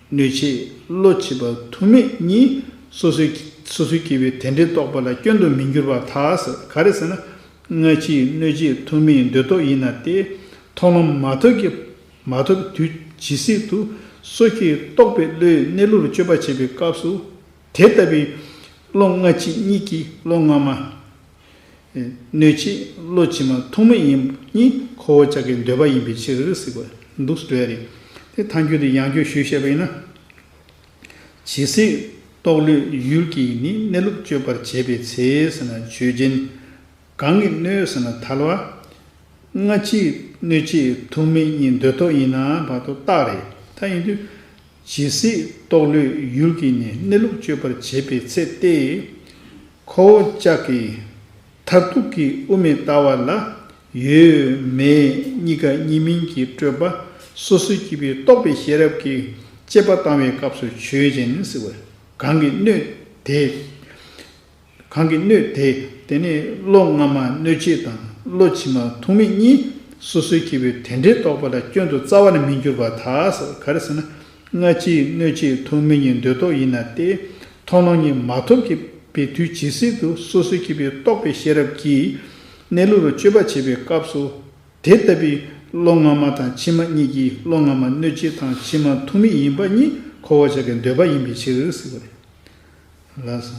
སྣོད་བཅུད། བློ་ཕྱི་མ་ཐུག་མེད་གཉིས་སོ་སོའི། སོ་སོའི་སྐྱེས་བུའི་དེ་འདྲའི་རྟོག་པ་ལ་སྐྱོན་དུ་མི་འགྱུར་བར་ཐལ་ཟེར། ག་རེ་ཟེར་ན། སྔ་ཕྱིའི་སྣོད་བཅུད་ཐུག་མེད་འདོད་ཐོག་ཡིན་ན་སྟེ། མཐོང་ལམ་མ་ཐོབ་ཀྱི། མ་ཐོབ་དུས་ཇི་སྲིད་དུ་སོ་སྐྱེའི་རྟོག་པའི་བློའི་གནས་ལུགས་དཔྱོད་པ་བྱེད་པའི་སྐབས་སུ། དེ་ལྟ་བུའི་བློ་སྔ་ཕྱི་གཉིས་ཀྱི་བློ་སྔ་མ། སྣོད་བཅུད། བློ་ཕྱི་མ་ཐུག་མེད་ཡིན་གཉིས་ཁོ་བོ་ཅག་གི་འདོད་པ་ཡིན་པའི་ཕྱིར་ཟེར་བ་འདུག་སེ་འགྲོ་ཡ་རེད། དེ་ཐལ་འགྱུར་དེ་ཡང་བསྐྱར་ཞུས་བཤད་པ་ཡིན་ན། ཇི་སྲིད་རྟོག་བློའི་ཡུལ་གྱི་ནི་གནས་ལུགས་དཔྱོད་པར་བྱེད་པའི་ཚེ་ཟེར་ན་ཆོས་ཅན། གང་གི་སྣོད་ཟེར་ན་དལ་བ། སྔ་ཕྱིའི་སྣོད་བཅུད་ཐུག་མེད་གཉིས་འདོད་ཐོག་ཡིན་ན་བར་དུ་རྟགས་རེད། ད་ཡིན་དུས། ཇི་སྲིད་རྟོག་བློའི་ཡུལ་གྱི་ནི་གནས་ལུགས་དཔྱོད་པར་བྱེད་པའི་ཚེ་སྟེ། ཁོ་བོ་ཅག་གི་མཐར་ཐུག་གི་དབུ་མའི་ལྟ་བ་ལ་ཡོད་མེད་གཉིས་ཀ་གཉིས་མིན་གྱི་སྤྲོས་པ་སོ་སོའི་སྐྱེས་བུའི་རྟོག་པའི་ཤེས་རབ་ཀྱིས་དཔྱད་པ་བཏང་བའི་སྐབས་སུ་ཆོས་ཅན་ཟེར་བ། གང་གི་སྣོད་དེ། གང་གི་སྣོད་དེ། དེ་ནི་བློ་སྔ་མ་སྣོད་བཅུད་དང་བློ་ཕྱི་མ་ཐུག་མེད་གཉིས་སོ་སོའི་སྐྱེས་བུའི་དེ་འདྲའི་རྟོག་པ་ལ་སྐྱོན་དུ་རྩ་བ་ནས་མི་འགྱུར་བར་ཐལ་ཟེར། ག་རེ་ཟེར་ན། སྔ་ཕྱིའི་སྣོད་བཅུད་ཐུག་མེད་གཉིས་འདོད་ཐོག་ཡིན་ན་སྟེ། མཐོང་ལམ་གཉིས་མ་ཐོབ་ཀྱི་པའི་དུས་ཇི་སྲིད་དུ་སོ་སོའི་སྐྱེས་བུའི་རྟོག་པའི་ཤེས་རབ་ཀྱིས་གནས་ལུགས་ལ་དཔྱོད་པ་བྱེད་པའི་སྐབས་སུ། དེ་ལྟ་བུའི་བློ་སྔ་མ་དང་ཕྱི་མ་གཉིས་ཀྱི་བློ་སྔ་མ་སྣོད་བཅུད་དང་ཕྱི་མ་ཐུག་མེད་ཡིན་པ་གཉིས་ཁོ་བོ་ཅག་གི་འདོད་པ་ཡིན་པའི་ཕྱིར་ཟེར་བ་རེད། ལགས་སོ།